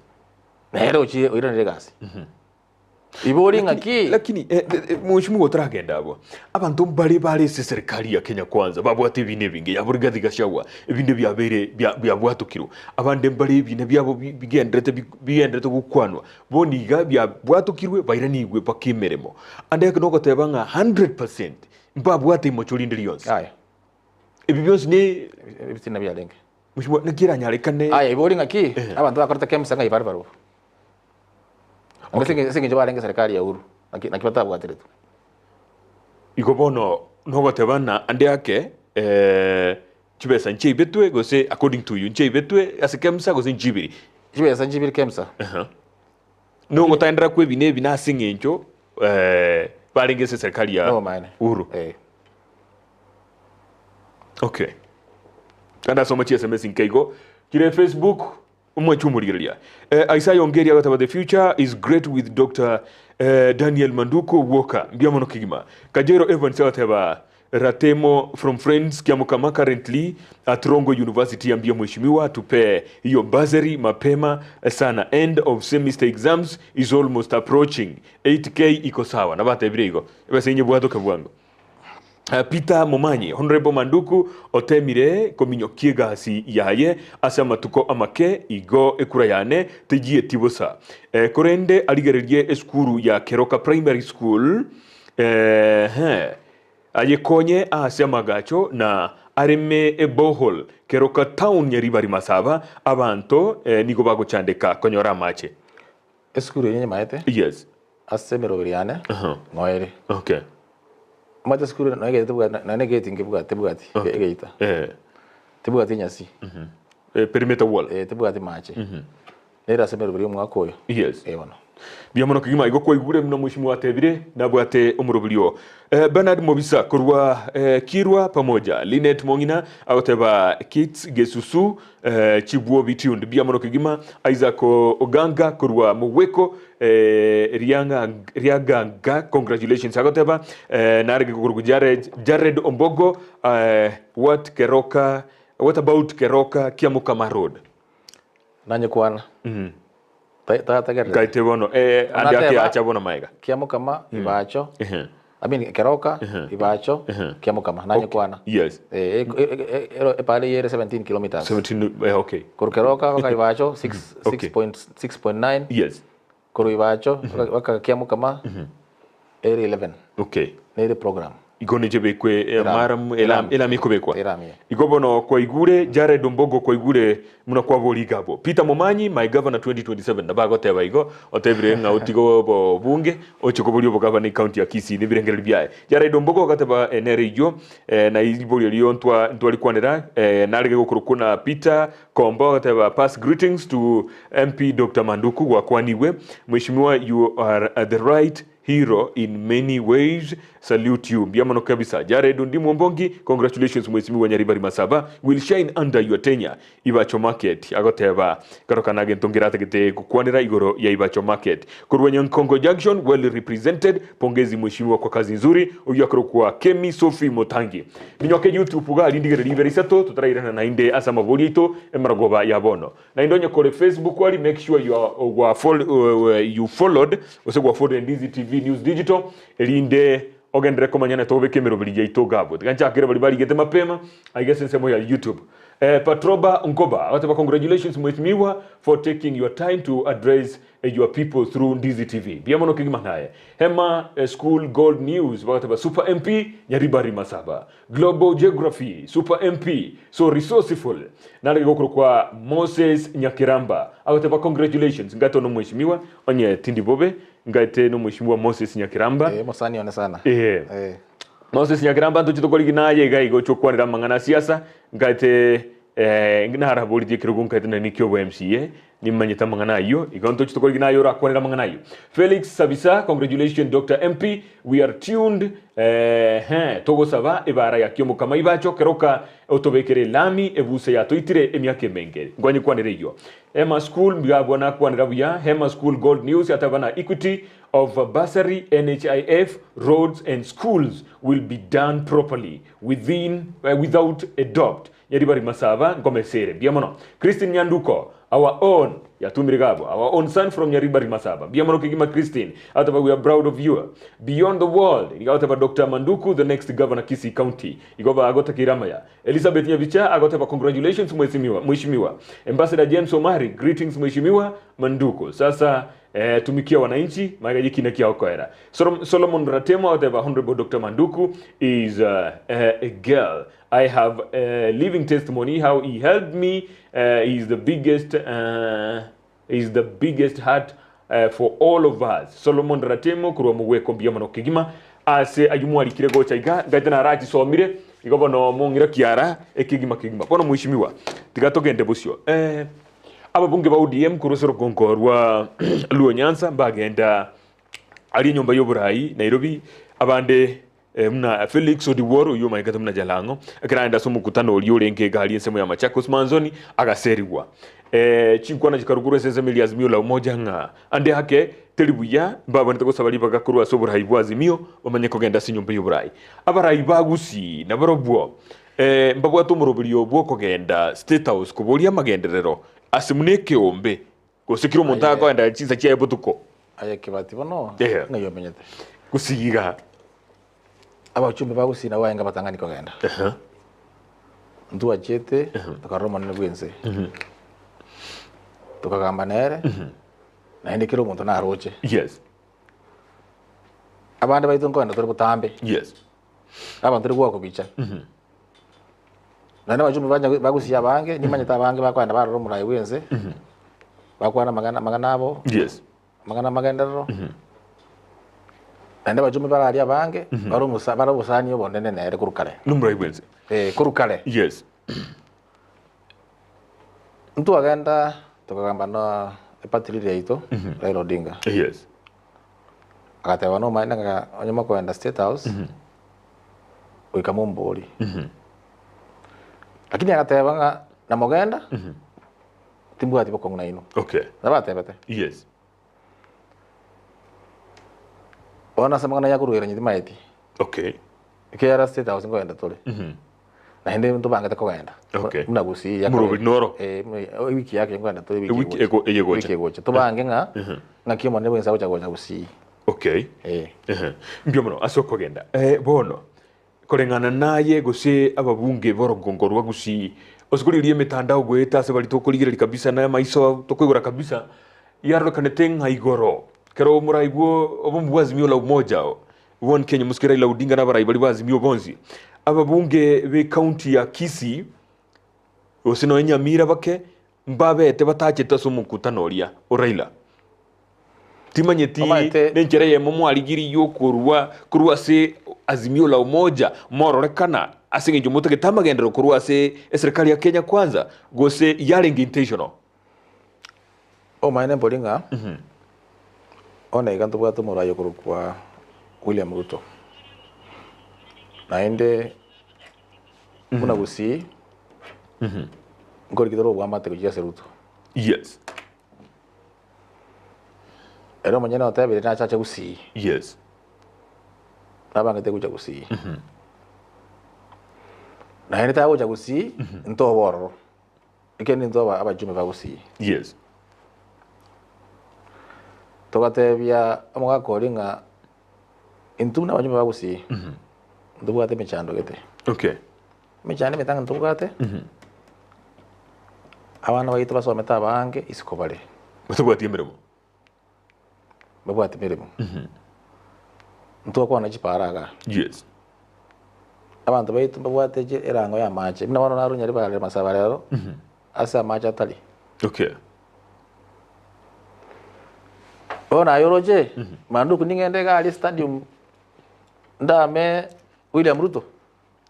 nere ochire oiranire egasi. Ibori ng'aki? Lakini eh, eh, mheshimiwa otaragenda abwo abanto mbare bare ase serikali ya Kenya Kwanza babwate ebina ebinge yabo Rigathi Gachagua ebinde biabeire bia- biabwatokirwe abande mbare ebina biabo bi- bigenderete bi- bigenderete gokwanwa bono iga biabwatokirwe bairanigwe mpaka emeremo ande eke nogoteba ng'a 100% mbabwate imocho rinde rionsi Aya, ebi bionsi ne ebitina biarenge. mheshimiwa naki eranyarekane Aya, ibori ng'aki? Abanto bakorete Kemsa ng'ai bare barobwo? Ase eng'encho barenge serikali ya Uhuru, naki naki batabwatiretwe. Igo bono nogoteba ng'a ande ake chibesa nchiaibetwe gose according to you nchiaibetwe ase Kemsa gose nchiibiri? Chibesa nchiibiri Kemsa. Nogotaenderera kwa ebi na ebi nase eng'encho barenge ase serikali ya Nobomaene. Uhuru. Eh. Okay. Naende asoma chi sms nke igo chire Facebook. Omwanchi omorigereria. Eh, Isaiah Ongeri agateba the future is great with Dr. Eh, Daniel Manduku Walker. Mbuya mono kegima. Kajero Evans agateba Ratemo from Friends Kiamokama currently at Rongo University ambia mheshimiwa tupe hiyo bursary mapema sana end of semester exams is almost approaching 8k iko sawa nabatebire igo ebesa inye bwatoke bwango Peter Momanyi, Honourable Manduku otemire kominyokia egasi yaye ase amatuko amake igo ekura yane tejieti bosa. Korende arigererie esukuru ya Keroka Primary School eeh ayekonye ase amagacho na areme eborehole Keroka Town Nyaribari Masaba abanto nigo bagochandeka konyora amache. Esukuru eye nyemaete Yes. ase emeroberi yane ng'o ere. Okay. Omanyete esukuru nonya egeita tebwati nonya na egeti nkebwati tebwati egeita. Eh. Tebwati enyasi. Eh, perimeter wall. Eh, tebwati mache. Nere ase emeroberi y'omwaka oyo. Yes. Eh bono. Mbuya mono kegima igo kwaigure buna mheshimiwa atebire nabwate omoroberi oo. Eh, Bernard Mobisa korwa eh, Kirwa pamoja Linet Mong'ina agoteba Kits Gesusu eh, Chibwobi tuned mbuya mono kegima Isaac Oganga korwa Mogweko eh, Rianga Riaganga congratulations agoteba eh, narenge kokorokwa Jared, Jared Ombogo eh, what Keroka what about Keroka Kiamokama Road Nanyekwana. Tategererete. Nkaete bono eh, ande ake Nateba- acha bono maega Kiamokama, Ibacho, Ehe. I mean Keroka, Ibacho, Kiamokama, nanyekwana. Yes. Eh, eh, eh, eh, ero epare yere 17 kilometers. 17 eh, okay. Korwa Keroka baka Ibacho 6 Okay. 6.6.9 Yes. korwa Ibacho baka Kiamokama ere 11. Okay. Nere program. Igo niche bekwe eh, maram elam elam ikobekwa. Elam, yeah. Igo bono kwaigure Jared Ombogo kwaigure muna kwabori igabo. Peter Momanyi my governor 2027 nabagoteba igo otebire ng'a otige obobunge oche koboria obogavana ecounty ya Kisii nebirengererio biaye. Jared Ombogo agateba enere eyio eh, na riborio erio ntwa ntwarikwanera eh, narege gokorokwa na Peter Kombo agateba pass greetings to MP Dr. Manduku gwakwanigwe Mheshimiwa you are the right hero in many ways. Salute you mbuya mono kabisa Jared Ondimu Ombongi congratulations Mheshimiwa Nyaribari Masaba will shine under your tenure Ibacho Market agoteba karoka nagento ngeratagete gokwanera igoro ya Ibacho Market korwa Nyankongo Junction well represented pongezi Mheshimiwa kwa kazi nzuri oyio akorokwa Kemi Sophie Motangi Minyoke YouTube iga rindigereria ibere isato totarairana naende ase amabori aito emaragoba ya bono Naende onye kore Facebook ari make sure you are gwa you followed gose gwa followed Ndizi TV News Digital erinde ogenderere komanya na tobeke emeroberi yaito gabwo. Tiga nchakere baria barigete mapema aiga ase ensemo ya YouTube. Eh, Patroba Nkoba agateba congratulations mheshimiwa for taking your time to address your people through Ndizi TV. Mbuya mono kegima naye. Hema School Gold News bagateba Super MP Nyaribari Masaba. Global Geography, Super MP, so resourceful. Narenge gokorokwa Moses Nyakiramba agoteba congratulations ngaete ono mheshimiwa onye tindi bobe ngaete no mheshimiwa Moses Nyakiramba. Eh, mosani one sana. Eh. Eh. Moses Nyakiramba ntoche tokorigi naye iga iga oche okwanera amang'ana a siasa ngaete eh, naraboririe ekerogo nkaete nari nikio obo MCA nimanyete amang'ana ayio igo ntoche tokorigi naye orakwanera amang'ana ayio. Felix Sabisa congratulations Doctor MP we are tuned eeh togosaba ebara ya Kiomokama ibacho keroka otobekere elami ebuse yatoitire emiaka emenge nkwanyekwanera eyio. Hema School mbuya abwo nakwanera buya Hema School Gold News ataba na Equity of bursary, NHIF, roads and schools will be done properly within, without a doubt. Nyaribari Masaba nkomesere mbuya mono. Christine Nyanduko our own yatumire iga abwo our own son from Nyaribari Masaba mbuya mono kegima Christine agoteba we are proud of you. Beyond the world nigo agoteba Doctor Manduku the next governor Kisii County igo bagotakeire amaya. Elizabeth Nyabicha agoteba congratulations mwesimiwa mweshimiwa. Ambassador James Omari greetings mweshimiwa Manduku sasa Eh, tumikia wananchi magega y'ekina kiao koera. Solom- Solomon Ratemo agoteba Honorable Dr. Manduku is a girl. I have a living testimony how he helped me. He is the biggest he is the biggest heart for all of us. Solomon Ratemo korwa mogweko mbuya mono kegima ase ayio mwarikire gocha iga ngaete narachisomire igo bono mong'ira kiara ekegima kegima. Bono mweshimiwa tiga togende bosio. Eh, Ababunge ba ODM korwa ase orogongo rwa Luo Nyanza mbagenda aria enyomba y'oborai Nairobi abande eh, buna Felix Odiwuor oyio omanyekete buna Jalang'o ekero aenda ase omokutano oria orenge iga aria ensemo ya Machakos Manzoni agaserigwa. Eh, chinkwana chikarwa korwa ase ensemo eria Azimio la Umoja ng'a ande ake teri buya mbabwenerete gosaba ribaga korwa ase oborai bwa Azimio bamanye kogenda ase enyomba y'oborai. Abarai ba Gusii nabarobwo Mbabwate omoroberio bw'okogenda State House koboria amagenderero ase buna ekeombe, gose kera omonto Aye. akoenda chinsa chiaye botuko. Aye Kibati bono Ehe. ng'ai omenyete? Gosiga. Abachumbe ba Gusii nabo barenge abatang'ani kogenda. Ehe. Ntwachiete tokarora omonene bw'ense. Tokagamba nere, naende kera omonto naroche. Yes. Abande baito nkogenda tore botambe. Yes. Abanto tori gwakobicha. Naende abachumbi banya bagusia abange, nimanyete abange bakoenda barora omorai bwense, bakwana amang'ana amang'ana abo, Yes. amang'ana amagenderero. Naende abachumbi bare aria abange, bare omosa bare obosani obonene nere korwa kare. Nomorai bwense. Eh, korwa kare. Yes. Ntwagenda tokagamba na eparty leader yaito, Raila Odinga. Yes. Agateba nomaene ng'a onye mokoenda State House, goika momborie. Lakini agateba ng'a namogenda, timbwati bokong'u nainwe. Okay. Nabo atebete. Yes. Bono ase amang'ana ya koruera inche timaeti. Okay. Ekiagera State House nkogenda tore. Naende ntobangete kogenda. Okay. Buna Gusii ya Omoroberi noro? Eh, buna ewiki yake nkogenda tore ewiki Ewiki egocha. ego- eyegocha. Ewiki egocha. Tobange ng'a ng'aki Omonene bwensi agocha gocha Gusii. Okay. Eh. Ehe. Mbuya mono ase okogenda. Eh, bono koreng'ana naye gose ababunge b'orogongo rwa Gusii ase korigereria emetandao goeta ase baria tokorigereria kabisa na amaiso tokoigora kabisa yarorekanete ng'a igoro ekero omoraibwo obomo bwa Azimio la Umoja One Kenya Mosike Raila Odinga na abarai baria ba Azimio bonsi, ababunge b'ecounty ya Kisii gose nonya Nyamira bake mbabete batachete ase omokutano oria o Raila. Timanyeti Omanyete- nenchera eyemo mwarigirie yokorua korwa ase Azimio la Umoja mororekana ase eng'encho motagete amagenderero korwa ase eserikari ya Kenya Kwanza gose yarenge intentional. Omaene mbori ng'a bono iga ntobwate omorai okorokwa William Ruto. Naende buna Gusii, nkorikire tore obwamate gochia ase Ruto. Yes. Ere omonyene otebire nachache Gusii. Yes. Nabangete gocha Gusii. Naende tagocha Gusii, ntobe ororo. Ekende ntobe abachumbe ba Gusii. Yes. Togatebia omogaka oria ng'a intwe buna abachumbe ba Gusii, ntobwate emechando gete. Okay. Emechando emetang'ani ntobwate, abana baito basomete abange isiko bare. Batabwati emeremo. Babwati meremo. Ntogokwana chipara igaa. Yes. Abanto baito mbabwate chi erango ya amache, buna bono narwa Nyaribari Masaba rero, ase amache atari. Okay. Bono aye oroche, Manduku ning'ende iga aria stadium ndame William Ruto.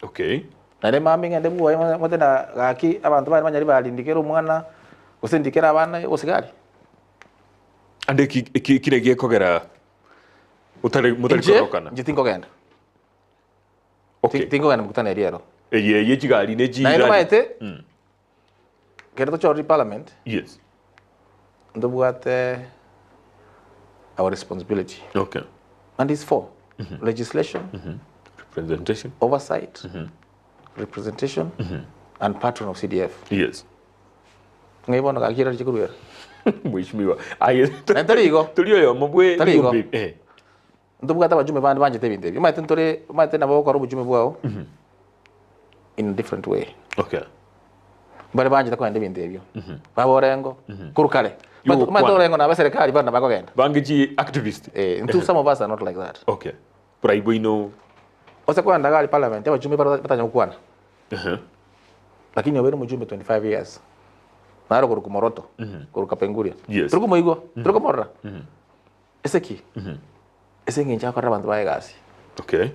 Okay. Naende mambia ng'ende bwoye ngote na gaki abanto bare ba Nyaribari ndikere omwana gose ndikere abana osigari. Ande eki eki eki naki gekogera otari motari Inche korokana? inche tinkogenda. Okay. Tinkogenda mokutano eria ero. Eye ye chigari ne Naende chirari. omanyete, ekero tochorire parliament, Yes. ntobwate our responsibility. Okay. And it's four. Legislation, Representation. oversight, representation, and patron of CDF. Yes. Ng'ai bono gaki erariche korwa ere? Mheshimiwa. Aye. Naende tari igo. Tori oyomo bwe Tari igo. Big Eh. Ntobwate abachumbe bande banchete ebinto ebi. Omanyete ntore, omanyete nabo ogokora obochumbe bwao in a different way. Okay. Mbare banchete kogenda ebinto ebio. Baba Orengo, korwa kare. Yo Omanyete omanyete gokwana. Orengo naba eserekari bande bakogenda. Bange chi activist. Eh, intwe some of us are not like that. Okay. Borai bwaino. Ase kogenda iga aria parliament, abachumbe bare batanya gokwana. Ehe. Lakini obeire omochumbe 25 years. Naro korwa Moroto, korwa Kapenguria. Yes. Tori komoigwa, tori komorora. Ase ki? Ase eng'encho akorera abanto baye egasi. Okay.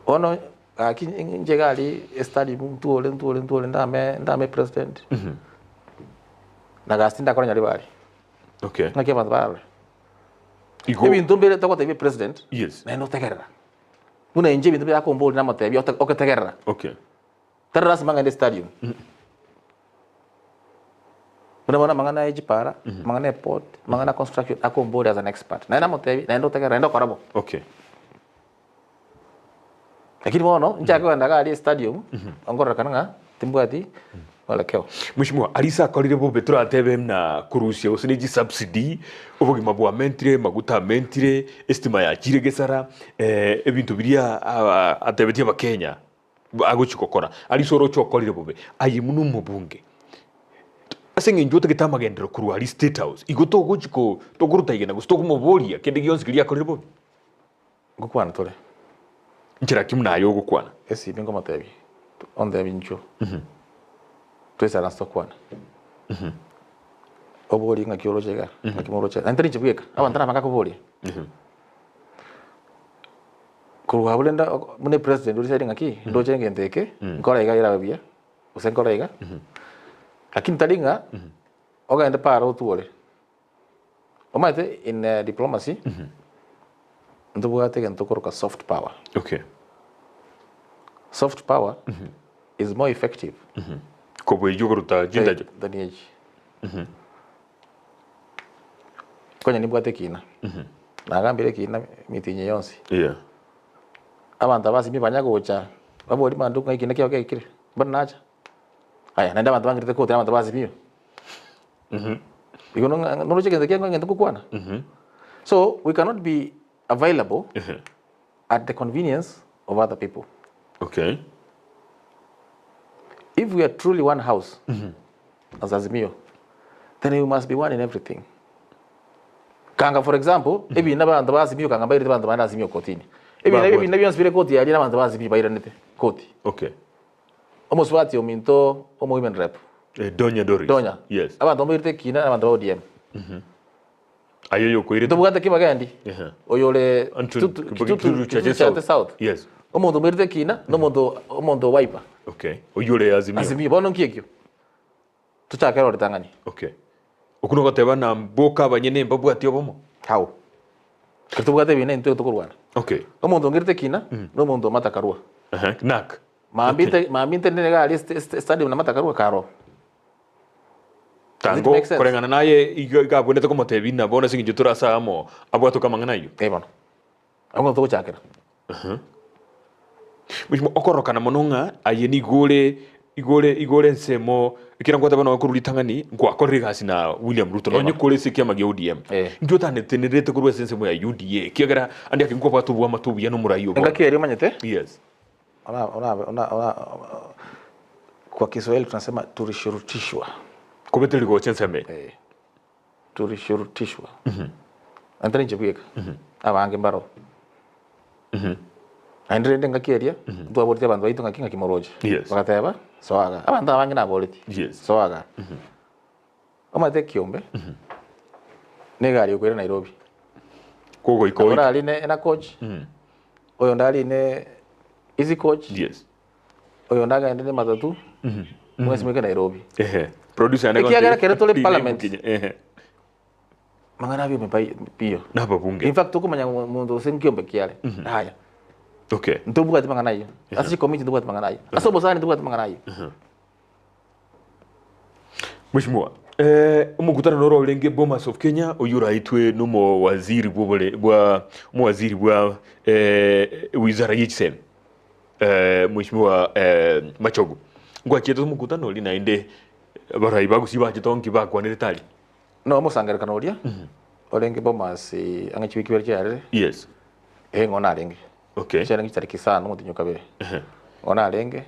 Bono gaki inche iga aria estadi ntwore ntwore ntwore ndame ndame president, na gasi tindakora Nyaribari. Okay. Ng'aki abanto bararore. Igo. Ebinto mbire togotebia president, Yes. naende otegerera. Buna inche ebinto bire akomboria namotebia ote ogetegerera. Okay. Tari lasima ng'ende stadium. Buna bono amang'ana ya chipara, amang'ana ya port, amang'ana ya construction akomboria as an expert. Naende namotebia, naende otegerera, naende okora bo. Okay. Lakini bono, nchake kogenda iga aria estadium, nkororekana ng'a timbwati mwelekeo. Mheshimiwa, Arisa akorire bobe toratebe muna korusia gose ne chisubsidy, obogima bwamentire, amaguta amentire, estima yachire gesara, ebinto biria atebetie abakenya agochia gokora. Arisa oroche okorire bobe, aye buna omobunge, ase eng'encho otagete amagenderero korwa aria state house, igo togochi ko tokoruta igena gose tokomoboria kende gionsi keria akorire bobe? Ngokwana tore. Nchera ki buna aye ogokwana? Esibi nkomotebia, ontebie inchuo, toisaranse tokwane. Oborie ng'aki oroche iga, ng'aki moroche iga. Naende tari inche bweka, abanto nabange akoboria. Korwa abwo rende buna epresident oria sairi ng'aki, ndoche egento eke, nkore iga erabe buya, gose nkore iga, lakini tari ng'a ogende para otwore. Omanyete in diplomacy, ntobwate egento tokoroka soft power. Okay. Soft power is more effective Kobua eyio okoruta chintacho. than echi. Konya nimbwate ekina, nagambire ekina emitinyi yonsi. Yeah. Abanto aba ase banya gocha, baborie manduku ng'a ekina kiao kiaikire, mbona nacha? Aya, naende abanto bang'irete koti na abanto ba Azimio. Igo noroche egento kiaye ng'a egento ngokwana. So, we cannot be available at the convenience of other people. Okay. If we are truly one house as Azimio, then we must be one in everything. Kanga for example, ebina abanto ba Azimio kanga mbairete abanto bande Azimio kotini. Ebina Babwate. ebina bionsi bire koti aria na abanto ba Azimio bairanete koti. Okay. Omosubati ominto omo women rep. Eh, Donya Doris. Donya. Yes. Abanto mbairete ekina na abanto ba ODM. Aye oyo okoirete. Ntobwate Kibagendi. Ehe. Oyo ore Anton Kitutu Kibaki- Kitutu Kitutu Chache Kitutu Chache South. South. Yes. Omonto omoirete ekina na omonto omonto o Wiper. Okay. Oyio ore Azimio. Azimio. Bono nki ekio? Tochake ero ritang'ani. Okay. Okwo nogoteba na mboka abanyene mbabwati obomo? How? Ekero tobwate ebina intwe tokorwana. Okay. Omonto ongerete ekina, na omonto omata karua. Ehe, nak. Mambia inte mambia intenene iga aria esta- esta- estadium na matakarua karo. Does it Tango make sense? koreng'ana naye iga iga abwenerete komotebia ng'a bono ase eng'encho tore ase amo abwatoke amang'ana ayio. Eh bono. Abwo ng'o togochakera. Mheshimiwa, okorokana mono ng'a aye nigo ore igo ore igo ore ensemo ekero ngoteba nonye korwa ritang'ani ngwakorire egasi na William Ruto nonye kore ase ekiama gia ODM. Eh. Inki otanetenerete korwa ase ensemo ya UDA ekiagera ande ake nkwabwate oboamate obuya na omorai obo. Engaki eria omanyete, Yes. ona ona ona ona kwa Kiswahili tunasema tulishurutishwa. Kobeteria gocha ensemo eye. Eh. Tulishurutishwa. Naende tari inche bweka, abange mbaro. Naende rende engaki eria, ntwaboretie abanto baito ng'aki ng'aki moroche. Yes. Bagateba, soa iga. Abanto abange naboretie, Yes. soa iga. Omanyete ekiombe, na egari okoira Nairobi. Kogoika Nabo oike. orarine ena coach, oyonde arine easy coach, Yes. oyonde agende ne matatu, mwensi moike Nairobi. Ehe. Producer ane Ekiagera gonte- kere tore Rine parliament. Bukinya. Ehe. Mang'ana abiome pai piyo. Nababunge. In fact tokomanya ng'a omonto gose nkiombe kiare. Yaya. Okay. Ntobwati mang'ana ayio. Ase chikomiti ntobwati mang'ana ayio. Ase obosani ntobwati mang'ana ayio. Mheshimiwa, eh, omokutano noro orenge Bomas of Kenya oyio oraitwe nomowaziri bw'obore bwa omowaziri bwa eh, wizara ye chisemi eh, Mheshimiwa eh, Machogu ngwachiete omokutano oria naende abarai bagusie bachete onki bakwanerete aria. No omosangererekano oria orenge Bomas ang'e chiwiki ibere chiarire, Yes. eh ng'o narenge. Okay. Chiarenge chitariki isano omotienyi o kabere. Ng'o narenge,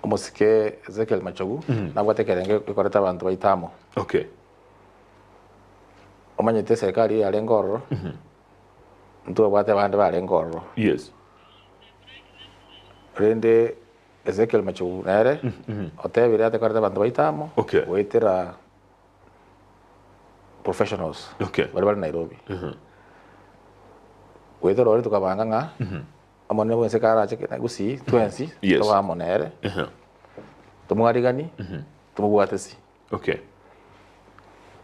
omosike Ezekiel Machogu nabwate ekerenge gekorete abanto baito amo. Okay. Omanyete eserikari eye yarenge ororo, ntwabwate abande barenge ororo. Yes. Rende Ezekiel Machogu nere otebire atekorete abanto baito amo Okay. goetera professionals Okay. baria bare Nairobi. Goetera oria tokabanga ng'a omonene bwensi ekero arache kena gusii twensi Yes. tobe amo nere tomwarigani tomobwate si. Okay.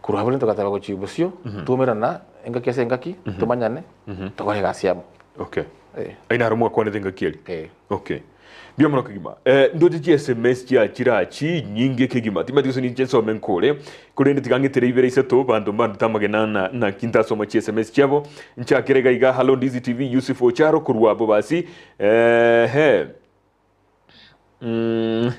Korwa abwo rende togateba gochia bosio twaumerana engaki ase engaki tomanyane tokore egasi amo. Okay. Eh. Aye naro mwakwanete engaki eria? Eh. Okay. Mbuya mono kegima. Eh, ndoche chi SMS chia chira chinyinge kegima. Timanyeti gose ninche nsome nkore, korende tiga ng'etere ibere isato banto mbandete amagena na naki ntasoma chi SMS chiabo. Nchakere iga iga Hallo Ndizi TV Yusuf Ocharo korwa Bobasi. Ehe. Mm.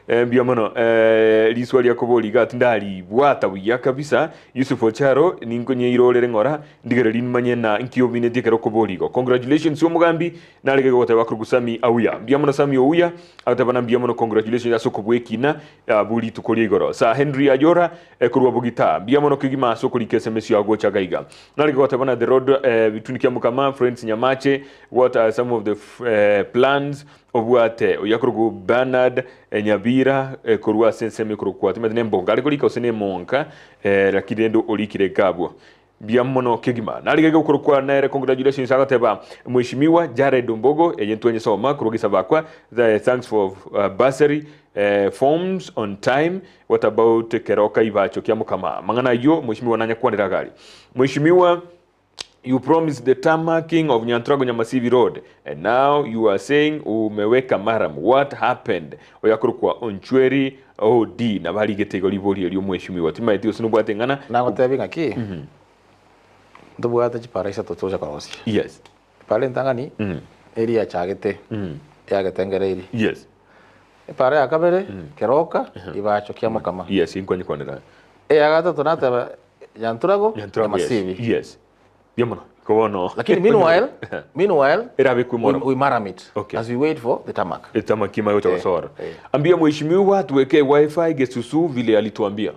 Eh, mbuya mono eh, riswa ria kobori iga tindaribwata buya kabisa Yusuf Ocharo ninkonyeirorere ng'ora ndigereri nimanye na nki ominetie ekero okobori igo congratulations omogambi Narenge goteba korwa Sami Auya. Mbuya mono Sami Ouya, agoteba na mbuya mono congratulations ase okobua ekina abwo rituko ria igoro. Sir Henry Ayora eh, korwa Bogita, mbuya mono kegima ase okorika SMS yago gocha gaiga. Narenge goteba na the road eh, between Kiamukama, Friends Nyamache, what are some of the eh, plans obwate oyo akorokwa Bernard eh, Nyabira eh, korwa ase ensemo ekorokwa timanyeti nembonga are korika gose nemonka eh, lakini rende orikire iga abwo. Mbuya mono kegima. Narigege gokorokwa nere congratulations agoteba Mheshimiwa Jared Ombogo eye ntwenye soma korwa Gisabakwa the thanks for uh, bursary eh, forms on time what about Keroka Ibacho kia mukama mang'ana ayio Mheshimiwa nanyakwanera gari Mheshimiwa You promised the tarmacking of Nyantrago Nyamasibi Road and now you are saying umeweka maram what happened oyakorokwa Onchweri OD nabo arigete igo riborio erio Mheshimiwa timaeti gose nobwate eng'ana Nagotebi ng'aki, ntobwate chipara isato togocha korosia. Yes. Epara entang'ani, eria yachagete, yagetengereiri. Yes. Epara ya kabere, keroka, ibacho kiamokama. Yes, inkwanyekwanera. Eya gatato nateba Nyanturago, Nyanturago, yes. Nyamasibi. Yes. Mbuya mono. Igo bono. Lakini meanwhile, meanwhile, Erabe we, we maram it Okay. as we wait for the tarmac. Tarmac imanye gocha Eh, gosora. eh. Ambia mheshimiwa tuwekee wifi gesusu vile alituambia.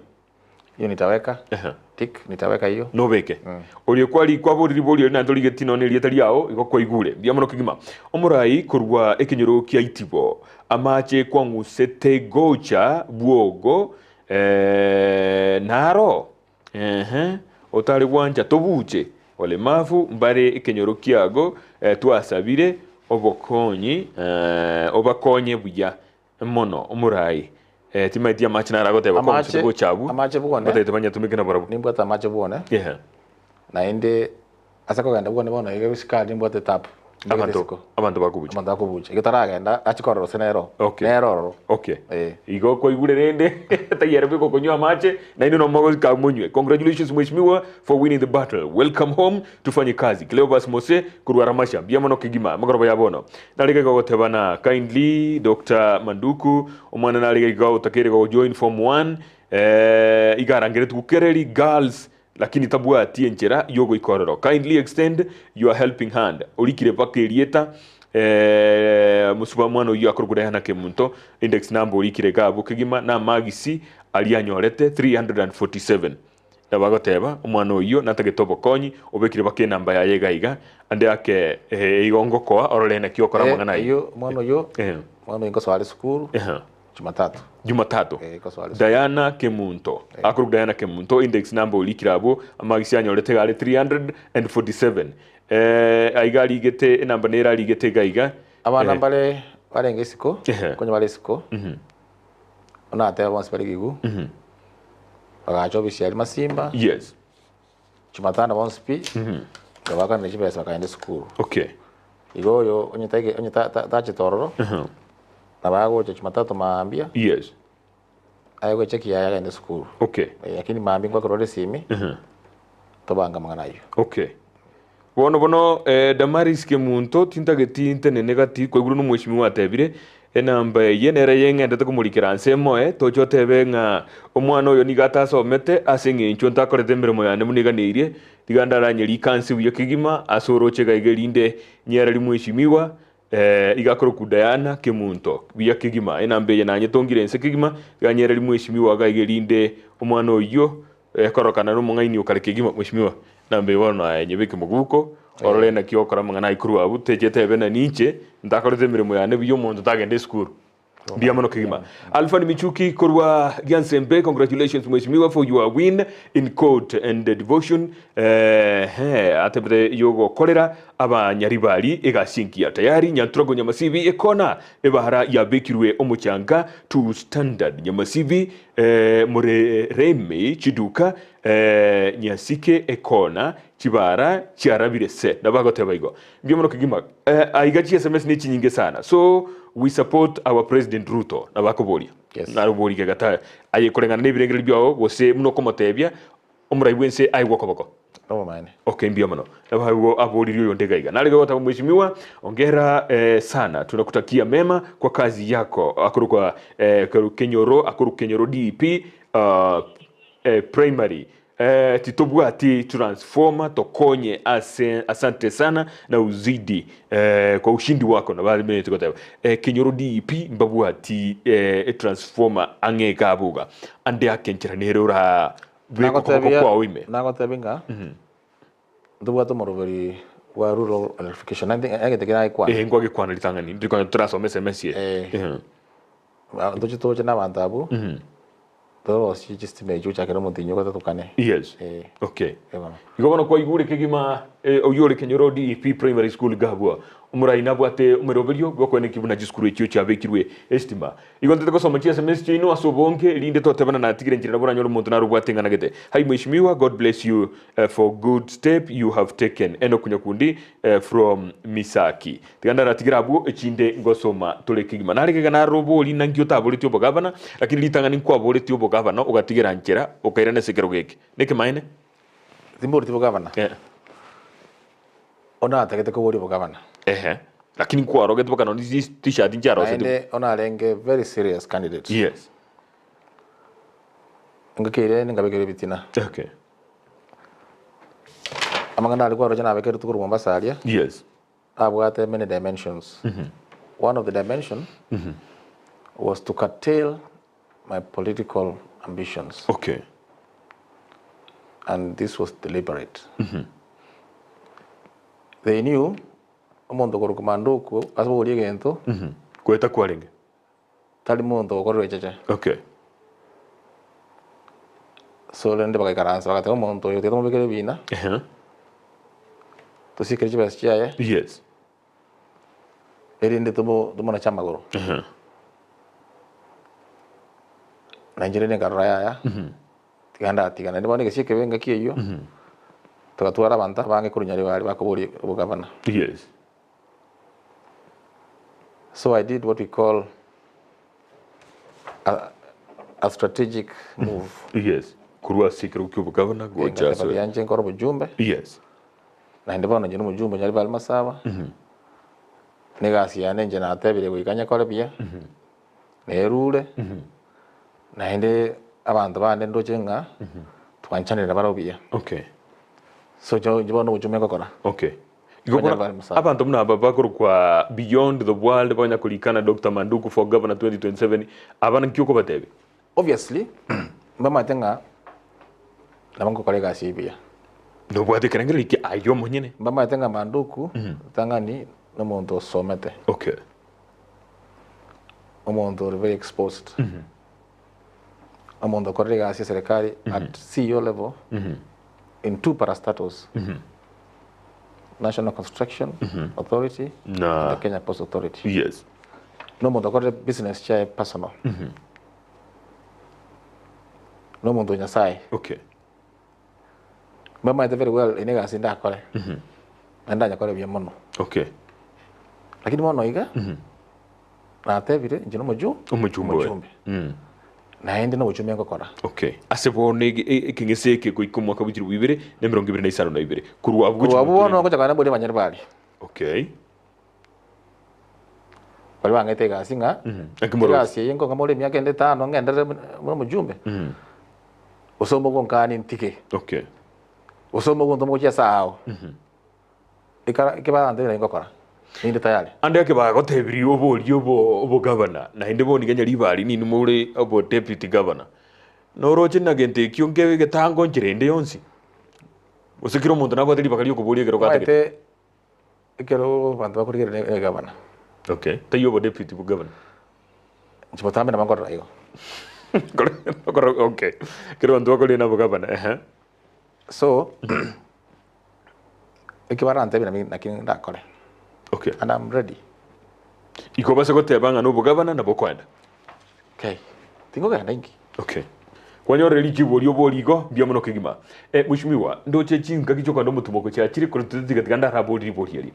Hiyo nitaweka. Ehe. Tick, nitaweka hiyo. Nobeke. Oria kwari kwaborire riborio eri naende torigeti nonye erieta riao igo kwaigure. Mbuya mono kegima. Omorai korwa ekenyoro kia Itibo amache kwang'usete gocha bwogo eh, naro Ehe, otare gwancha tobuche walemavu mbare ekenyoro kiago eh, twasabire obokonyi eh, obakonye buya mono omorai eh, timaeti amache naro agoteba kwa Amache- omosacha gocha abwo amache bwone. batagete banyatumeke nabarabwo Nimbwate amache bwone Ehe. naende. Ase kogenda bwane bono iga gosika aria nimbwate tap mbegete Abanto isiko. abanto bakobucha. Abanto bakobucha. Igo taragenda achi korora gose nero. Okay. Nero ororo. Okay. Eh. Igo kwaigure rende tayari bweka okonywa amache naende no mogosika monywe. Congratulations mheshimiwa for winning the battle. Welcome home tufanye kazi. Cleopas Mose korwa Ramasha. Mbuya mono kegima magoroba ya bono. Narege iga gotebana kindly Doctor Manduku omwana narege iga otakeire go join form 1 eh, iga arangeretigwe Kereri girls Lakini tabwati enchera y'ogoika ororo. Kindly extend your helping hand. Orikire mpaka erieta eh, mosuba mwana oyio akorokwa Diana Kemunto, index number orikire iga abwo kegima na amagisi aria anyorete 347. Nabo agoteba omwana oyio natagete obokonyi, obekire mpaka enamba yaye iga iga, ande ake eh, igo ngokoa orore naki okora Eh, amang'ana ayio. eyio omwana oyio, Eh. omwana oyio nkosoa are sukuru. Ehe. Jumatatu. Jumatatu. Eh, ikosoa risuko. Diana Kemunto. Akorokwa Diana Kemunto, index number orikire abwo, amagisi anyorete iga are 347. Eh, aiga arigete, enamba nere arigete iga iga. Abana Eh, mbare barenge isiko, Ehe. konya bare isiko, onateba bonsi bare gigu, bagacha obisi aria Masimba, Yes. Jumatano bonsi pi, nkabakanera chibesa bakaenda esukuru. Okay. Igo oyo onye taige onye ta- ta- tachete ororo, nabo agocha Jumatatu maambia, Yes. aye gocha kiaye agende esukuru. Okay. Eh, lakini maambia ngwakerwa ore esimi, tobange amang'ana ayio. Okay. Bono bono eh, Damaris Kemunto tintageti ntenene gati kwaigure nomweshimiwa atebire enamba eye nere yeng'endete komorikera nse emoe toche otebe ng'a omwana oyo nigo atasomete ase eng'encho ntakorete emeremo yane buna eganeirie tiga ndaranye rikanse buya kegima ase oroche iga iga erinde nyereri mweshimiwa eh, iga akorokwa Diana Kemunto buya kegima enamba eye nanyetongire nse kegima tiga nyereri mweshimiwa iga iga erinde omwana oyio Ekorokana nomong'aini okare kegima mweshimiwa nambe bono aye nyebeke moguko orore naki okora amang'ana aye korwa abwo techete ebe na ninche ntakorete emeremo yane buya omonto tagenda esukuru mbuya mono kegima Alfan Michuki korwa Giansembe congratulations mweshimiwa for your win in court and devotion eh, atebete yogokorera abanyaribari egasi engiya tayari Nyantrogo Nyamasibi ekona ebara yabekirwe omochanga to standard Nyamasibi Morereme chiduka, nyasike ekona, chibara chiarabire se. Nabo agoteba igo. Mbuya mono kegima. Aiga chi sms ne chinyinge sana. So we support our president Ruto. Nabo akoboria. Yes. Naroborie kegata aye koreng'ana na ebirengererio biao gose buna okomotebia omorai bwense aegwe okoboko. Nobomaene. Okay, mbuya mono. Nabo aigo aboririe oyonde iga iga. Narege goteba mheshimiwa, ongera eh, sana. Tunakutakia mema kwa kazi yako. Akorokwa eh, Kenyoro, akorokwa Kenyoro DP uh, eh, primary. Eh, titobwati transformer tokonye ase asante sana na uzidi eh, kwa ushindi wako nabo amenyete goteba eh, Kenyoro DP mbabwati eh, transformer ang'e iga abuga ande akenchera nere ora Beka okoboko Nagotebia kwao ime. nagotebia ng'a ntobwate omoroberi bwa rural electrification naende egento ekio nagekwana. Ee, nkwagekwana ritang'ani, ndiri konya torasome SMS eye. Eh. Ehe. Ah, ntoche toche na abanto abwo torosie chistima echio gochakera omotienyi ogotato kane. Yes. Eh. Okay. Eh, bono. Igo bono kwaigure kegima eh, oyio ore Kenyoro DEP Primary School iga abwo omorai nabwate omeroberio bw'okoenekia buna chisukuru echio chiabekirwe estima. Igo ntete gosoma chi sms chiaino ase obonge erinde totebana natigire enchera nabo oranyore omonto nare obwate eng'ana gete. Hi mweshimiwa God bless you for good step you have taken. Enock Nyakundi from Misaki. Tiga ndaratigere abwo echinde ngosoma tore kegima. Nare gega narobori nanki otaboretie obogavana lakini ritang'ani nkwaboretie obogavana ogatigera nchera okairana ase ekerogo eke. Nekemaene? Timboreti bogavana. Eh. Onde natagete koboria obogavana. Ehe. Lakini nkwarogete mpaka nonye chi t-shirt nchiarosetigwe. Naende onde arenge very serious candidate. Yes. Engaki eria nkabekerwa ebitina. Okay. Amang'ana aria kwaroche nabekerwe korwa Mombasa aria, Yes. abwate many dimensions. One of the dimension was to curtail my political ambitions. Okay. And this was deliberate. They knew omonto korwa Manduku ase bogoria egento Goeta kwarenge. tari monto ogokorerwa echeche. Okay. So rende bagaikaransa bagateba omonto oyo tiga tomobekere ebina Ehe. tosikere chibesa chiaye Yes. Erinde tomonache amagoro. Na inche rende nkarora yaya, tiga ndatiga. Naende bono egesio ekebe engaki eyio, Togatwara abanto abange korwa Nyaribari bakoboria obogavana. Yes. So I did what we call a, a strategic move. Yes. Korwa ase ekerogo kia obogavana gocha Ngateba ase. tianche nkore obojumbe, Yes. naende bono inche nomojumbe o Nyaribari Masaba, na egasi yane inche natebire goika nyekore buya, nerure, naende abanto bande ndoche ng'a twanchanire nabarabwo buya. Okay. So inche bono obochumbe ngokora. Okay. Igo Konya bono bari musabe. abanto buna aba bakorokwa beyond the world banya korikana Dr. Manduku for governor 2027 aba nki okobatebia? Obviously, mbamaete ng'a nabo ngokora egasi eye buya. Nobwate ekerengererio ki aye omonyene? Mbamaete ng'a Manduku ritang'ani nomonto osomete. Okay. Omonto ore very exposed. Omonto okorire egasi ya serikali at CEO level in two parastatals, National Construction Authority Na and the Kenya Ports Authority. Yes. Nomonto okorire business chiaye personal. Nomonto o Nyasaye. Okay. Mbamaete very well eye egasi ndakore. Naende ndanyekore buya mono. Okay. Lakini bono iga, natebire inche nomoju Omochumbe oye. omochumbe. Naende nobochumbe ngokora. Okay. Ase bono ekeng'ese eke goika omwaka bwa chilifu ibere na emerongo ebere na isano na ibere. Korwa abwo Korwa abwo gochia bono ngocha kogenda mbori abanyaribari. Okay. Baria bang'ete egasi ng'a Naki moroche. egasi eye nkong'a more emiaka ende etano ng'enderere buna omojumbe, gose omogonkani ntige, Okay. gose omogontoma gochia ase ao. Ekara eke barantebie nari ngokora, ninde tayari. Ande eke bagotebirie oborie obo obogavana, naende bono iga nyaribari ninwe more obo deputy governor. Noroche na gento ekio nkebe egetango nchera ende yonsi? Gose kera omonto nabwate ribaga riokoboria ekero gatagete? Omanyete ekero abanto bakorigereria egavana. Okay, taiyo obo deputy governor. Inche botambe nabo nkorora igo. Okay, ekero abanto bakorigereria nabo gavana, ehe. So, Eki barantebie nami naki ndakore. Okay. And I'm ready. Igo obase goteba ng'a nobogavana nabo okoenda. Okay. Tingogenda inki. Okay. Kwanyorire richibu oria obori igo, mbuya mono kegima. Eh, mweshimiwa, ndoche chingaki chiokogenda omotumo chiachire kore tiga tiga ndarabori ribori eri.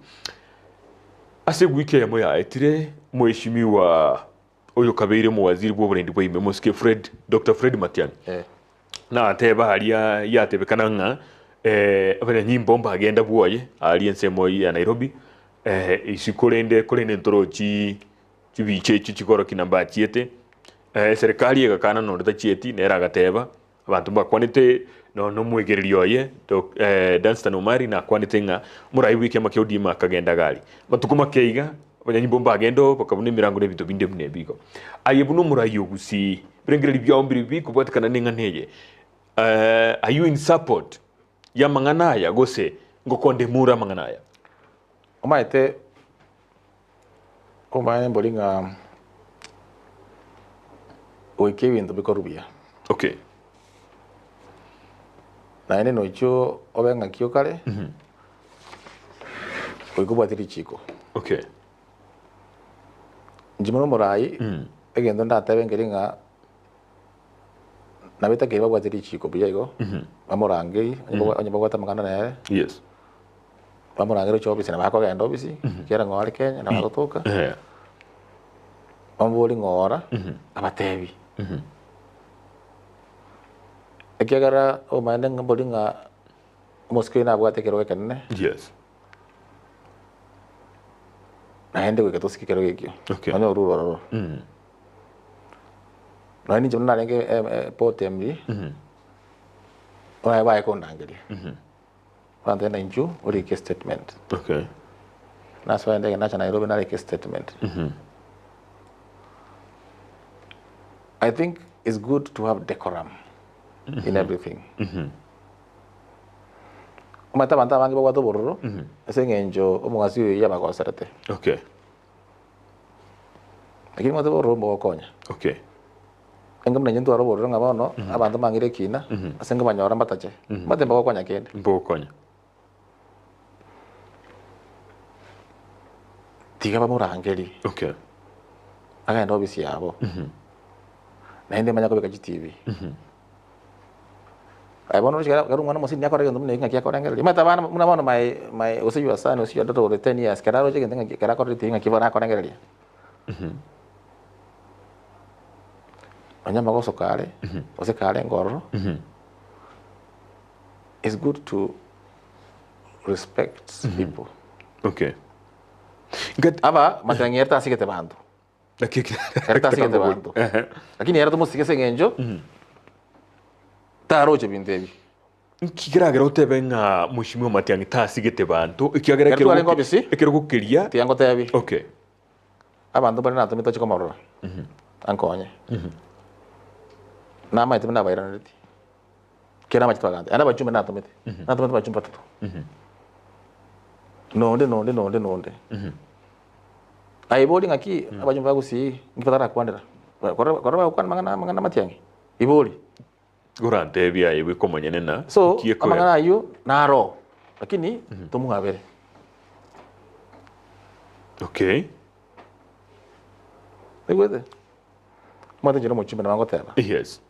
Ase ewiki eyemo yaetire, mweshimiwa oyo kabeire omowaziri bw'oborendi bwa ime, Omosike Fred, Doctor Fred Matiang'i. Eh. Nateba aria yatebekana ng'a abanyanyimbo mbagenda bwoye aria ensemo ya Nairobi, isiko rende korende ntorochi chibicha echio chikorokia na mbachiete, eserekari egakana nonde tachieti, nere agateba abanto mbakwanete nonya omwegereri oye Danstan Omari nakwanete ng'a omorai bw'ekiama kia ODM akagenda iga aria. Amatuko make iga abanyanyimbo mbagenda oo bakabuna emerango na ebinto binde buna ebi igo. Aye buna omorai o Gusii, ebirengererio biao mbire bikobwatekana neng'ana eye? Are you in support y'amang'ana aya gose ngokondemure amang'ana aya? Omanyete omanye mbori ng'a goika ebinto bikorwe buya. Okay. Naende nochio obe ng'aki okare, goika obwate richiko. Okay. Inche buna omorai, egento ndatebe nkeri ng'a nabete babwate richiko buya igo, bamorangeri, onye babwate amang'ana nere, Yes. bamorangeri oche ofisi nabo akogenda ofisi, ekiagera ng'o are Kenya nabo agotoka, Eh. bamobori ng'o ora, abatebi. Ekiagera omanyete ng'a mbori ng'a omosike oyo nabwate ekerogo ekenene. Yes. Naende goika tosike ekerogo ekio. Okay. Onye orure ororo. Nonya ninche buna narenge port MD, baye baye kondangeria. Bantebia ng'a inchuo orike estatement. Okay. Nasoa endege nacha Nairobi narika estatement. I think it's good to have decorum in everything. Omanyete abanto abange babwate obororo ase eng'encho omogasi oyo yabagoserete. Okay. Lakini omanyete obororo mbogokonya. Okay. Enga buna inche ntware obororo ng'a bono abanto mbang'ire ekina ase nkobanyora mbatache. Mbate mbogokonya kende. Mbogokonya. Tiga bamorangerie. Okay. Agende ofisi yabo. Naende manya kobeka chitibi. Aye bono oroche kera kera omwana omosini akore egento buna eki ng'aki akorengereria. Omanyete abana buna bono my my gose your son gose your daughter ore 10 years kera aroche egento ng'aki kera akorire tiri ng'aki bono akorengereria. Nonya amagoso kare, gose karenge ororo, it's good to respect people. Okay. Nkat- Aba matiang'i ere tasigete banto. Naki eki- Ere tasigete banto. Ehe. Lakini ere tomosige ase eng'encho taroche binto ebi. Nki keragera otebe ng'a Mheshimiwa Matiang'i tasigete banto ekiagera Ekero twarenge ofisi, ekerogo keria tiga ngotebi. Okay. Abanto mbare natomete toche komorora, ankonye. Namaete buna nabairaneretie, kera amache twagante, naende abachumbe natomete, natomete abachumbe batato. Nonde nonde nonde nonde. Aye bori ng'aki abachumbe ba Gusii nki batarakwanera? Kore kore bagokwana amang'ana amang'ana amatiang'i, ibori. Orantebie aye bweka omonyene na So nki ekoera. amang'ana ayio naro, lakini tomwabere. Okay. Oigwete? Omanyete inche nomochumbe nabo ngoteba. Yes.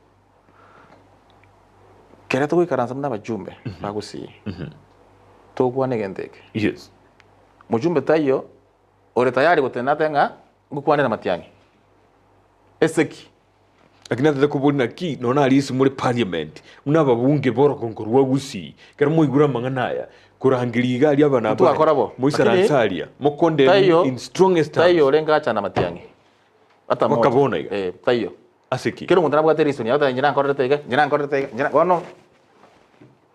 Kere togoikaransa buna abachumbe ba Gusii, togokwana egento eke. Yes. Mochumbe taiyo ore tayari gotenena atebe ng'a ngokwanere amatiang'i. Esegi. Lakini atete koboria naki nonya aria ase more parliament buna ababunge b'orogongo rwa Gusii ekero mwaigure amang'ana aya korangeria iga aria abana Ntwakora bo. moisaranse Lakini aria mokondemn taiyo in strongest taiyo terms orenge achana amatiang'i. Ata Mpaka moja. bono iga? Eh, taiyo. Ase ki? Kera omonto nabwate reason yaye, oteba inche nankorerete iga, inche nankorerete iga, inche na bono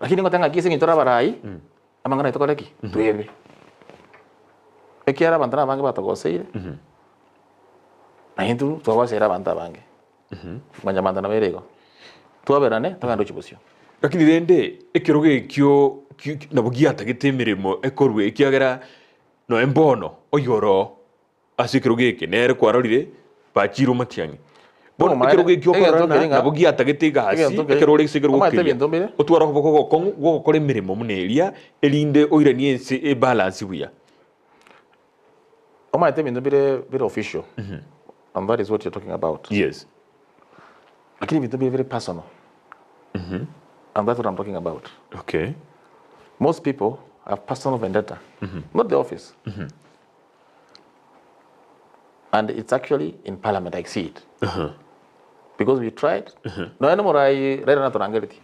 lakini ngoteba ng'aki ase eng'encho tore abarai, amang'ana aye tokore ki? Twebe. Ekiagera abanto na abange batogoseire, na intwe twagoseire abanto abange. Mwanyabanto nabo ere igo. Twaberane, togende gochia bosio. Lakini rende ekerogo ekio ki- nabo giatagete emeremo ekorwe ekiagera nonya mbono oyoro ase ekerogo eke nere kwarorire bachire omatiang'i. Bono Omomaene, ekerogo ekio egento okorora nkeri ng'a- nabo giatagete egasi egento nkeri- ekero ore ase ekerogo Omanyete keria ebinto mbire? otware okoboko ogokong'u gw'ogokora emeremo buna eria erinde oiranie ense ebalance buya. Omanyete ebinto bire bire official and that is what you're talking about. Yes. Lakini ebinto bire bire personal and that's what I'm talking about. Okay. Most people have personal vendetta, not the office. And it's actually in parliament I see it. Because we tried, nonya na omorai Raila natorangeretie,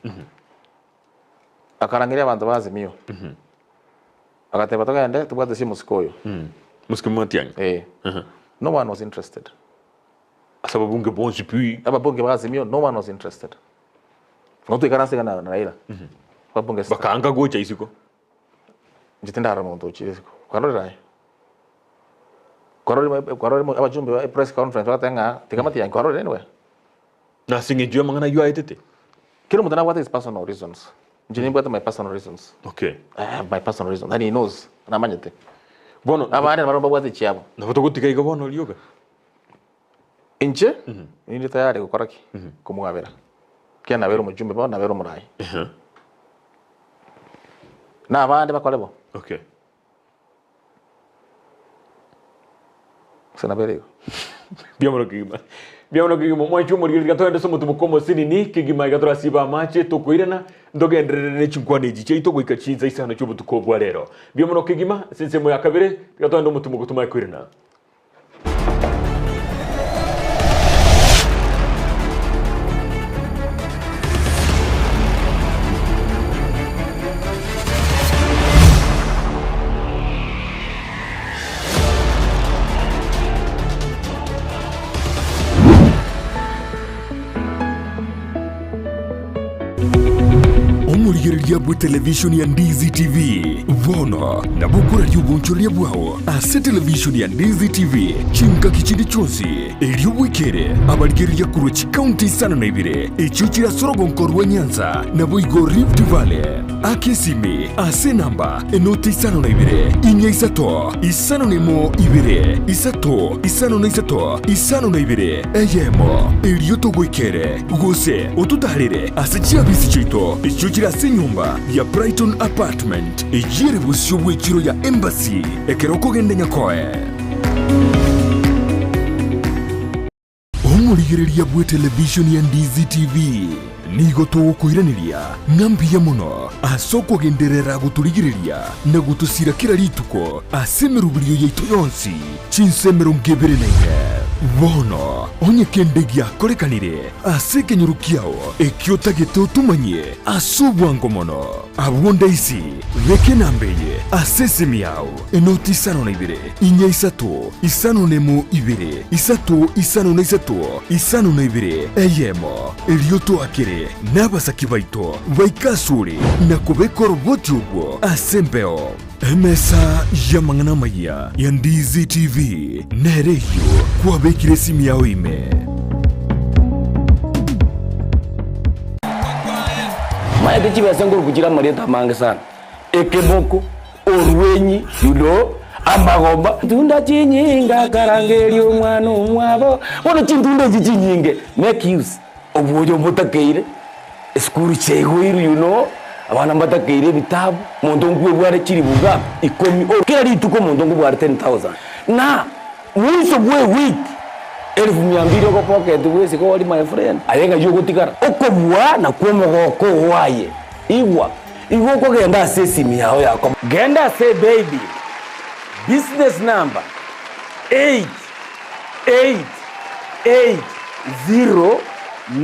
akarangeria abanto ba Azimio, agateba togende tobwate ase omosike oyo. Mosike Matiang'i. Eh. No one was interested. Ase ababunge bonsi pi. Ababunge ba Azimio, no one was interested. Ng'o twaikaranse iga na na Raila. Ababunge sita. Bakaanga gocha isiko. Inche tindarora omonto ochire isiko. Kwarorire aye? Kwarorire kwarorire abachumbe ba press conference bagateba ng'a tiga matiang'i kwarorire anywhere? Na ase eng'encho y'amang'ana ayio aetete. Kera omonto nabwate his personal reasons. Inche nimbwate my personal reasons. Okay. I have my personal reasons and he knows, namanyete. Bono Abande nabarabwo mbabwate echiabo. nabo togotiga iga bono rioka. Inche ninde tayari gokora ki? Komwabera. Ekiagera nabere omochumbe bono nabere omoraai. Na abande bakore bo. Okay. Gose nabere igo. Mbiamono kegima. Mbiamono kegima. Omwanchi omorigereria iga togende ase omotumo omosinini kegima iga torasibe amache tokoirana ntogenderere ne chinkwana echi chiaito goika chinsa isano chi'obotuko bwa rero. Mbiamono kegima ase ensemo ya kabere iga togende omotumo gotumaya koirana. Omorigereria bw'etelevishoni ya Ndizi TV bono nabo okoraria obonchoreria bwao Ase televishoni ya Ndizi TV chingaki chinde chionsi, erio bwekere abarigereria korwa chikaunti isano na ibere echio chire ase orogonko rwa Nyanza naboigo Rift Valley. Aka esimi ase enamba enoti isano na ibere, inya isato, isano na emo ibere, isato, isano na isato, 52 eyemo, erio togoikere gose ototarere ase chiabisi chiaito echio chire ase enyomba ya Brighton Apartment. Eyio ere bosio bw'echiro ya Embassy ekero okogenda Nyakoe. Omorigereria bw'etelevishoni ya Ndizi TV. Nigo togokoiraneria ng'a mbuya mono ase okogenderera gotorigereria na gotosira kera rituko ase emeroberio yaito yonsi chinsa 24. Bono onye kende giakorekanire ase ekenyoro kiao ekio otagete otomanyie ase obwango mono, abwo ndaisi beka enamba eye ase esimi yao, enoti isano na ibere, inya isato, isano nemo ibere, isato isano na isato, isano na ibere, eyemo. Erio toakere nabasaki baito baike asore na kobeka oroboti orwo ase embeo. Emesa y'amang'ana amayia ya Ndizi TV nere eyio kwabekire esimi yao ime. Maete chibesa nkoruku chire amarieta amange sana, ekeboko, orwenyi, you know, amagomba. Chintunda chinyinge akarangeria omwana omwabo, bono chintunda echi chinyinge make use obwoyo mbotakeire, esukuru chiaigoirwe you know, abana mbatakeire ebitabu, omonto nkwebware chilifu ngapi? Ikomi, kera rituko omonto nkobware 10,000 na mwisho bwa ewiki elfu mia mbili ogopocket bwesike ori my friend, aye ng'ai ogotigara? Okobua nakwo omogoko oo aye, igwa. Igo okogenda ase esimi yao ya komo. Genda ase eBaybill, business number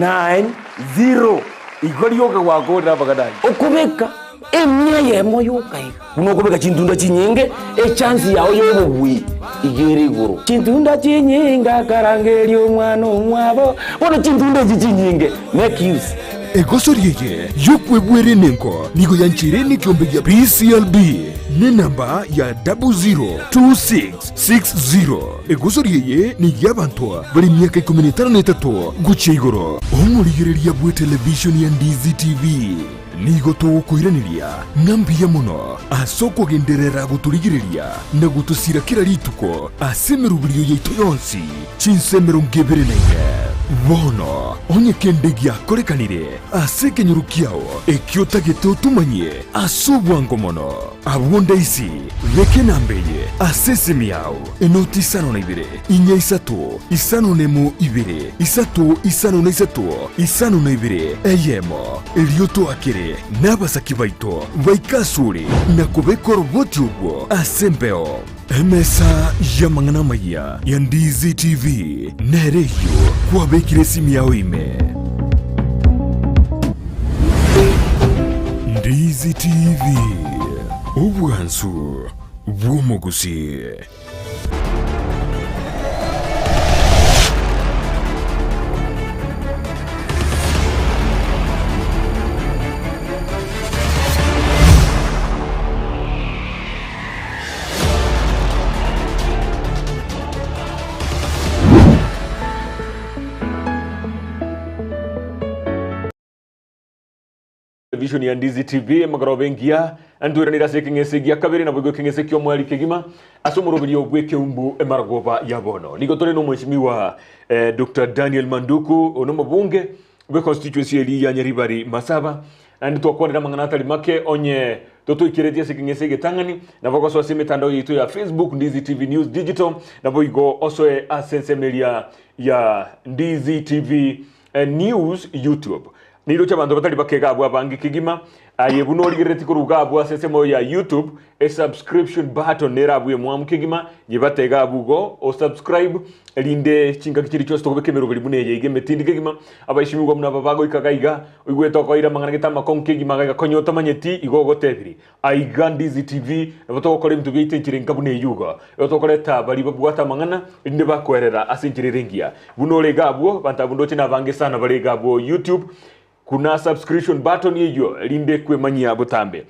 8888090, igo rioka gwakorire amang'ana ayio. Okobeka emia eyemo yoka iga, buna okobeka chintunda chinyinge, echance yao y'obobui iga ere igoro. Chintunda chinyinge akarangeria omwana omwabo, bono chintunda echi chinyinge, make use. Egosori eye y'okwebwera enengo nigo yancheire nekiombe gia PCLB nenamba ya 002660. Egosori eye ney'abanto bare emiaka ikomi na etano na etato gochia igoro. Omorigereria bw'etelevishoni ya Ndizi TV nigo togokoiraneria ng'a mbuya mono ase okogenderera gotorigereria na gotosira kera rituko ase emeroberio yaito yonsi chinsa 24. Bono onye kende giakorekanire ase ekenyoro kiao ekio otagete otomanyie ase obwango mono, abwo ndaisi beka enamba eye ase esimi yao, enoti isano na ibere, inya isato, isano na emo ibere, isato isano na isato, isano na ibere, eyemo, erio toakere nabasaki baito baike asore na kobeka oroboti orwo ase embeo. Emesa y'amang'ana amayia ya Ndizi TV nere eyio kwabekire esimi yao ime. Ndizi TV, obwansu bw'omogusii. Vision ya Ndizi TV emagoroba engiya ntweranire ase ekeng'ese gia kabere naboigo ekeng'ese ki'omweri kegima ase omoroberio bw'ekeumbu emaragoba ya bono. Nigo tore n'omweshimiwa eh, Dr. Daniel Manduku one omobunge bwe constituency eri ya Nyaribari Masaba Naende twakwanire amang'ana atari make onye totoikeretie ase ekeng'ese egetang'ani, nabo ogosoa ase emetandao yaito ya Facebook, Ndizi TV News Digital, naboigo osoe ase ensemo eria ya Ndizi TV News YouTube. Niroche abanto batari bake iga abwo abange kegima, aye buna origereretie korwa iga abwo ase ensemo ya YouTube, esubscription button nere abwo emwamu kegima, nyebate iga abwo igo osubscribe, erinde chingaki chiria chionsi tokobeka emeroberi buna eye iga emetindi kegima, abaishimigwa buna aba bagoika iga iga, Oigwete okoira amang'ana gete amakong'u kegima gaiga konya otamanyeti, igo ogotebiri, Aiga Ndizi TV, nabo togokora ebinto biaito enchera enka buna eyio iga. Igo tokoreta baria babwate amang'ana, erinde bakoerera ase enchera ere engiya. Buna ore iga abwo, abanto abwo ndoche nabange sana bare iga abwo YouTube, kuna subscription button eyio, erinde kwemanyia botambe.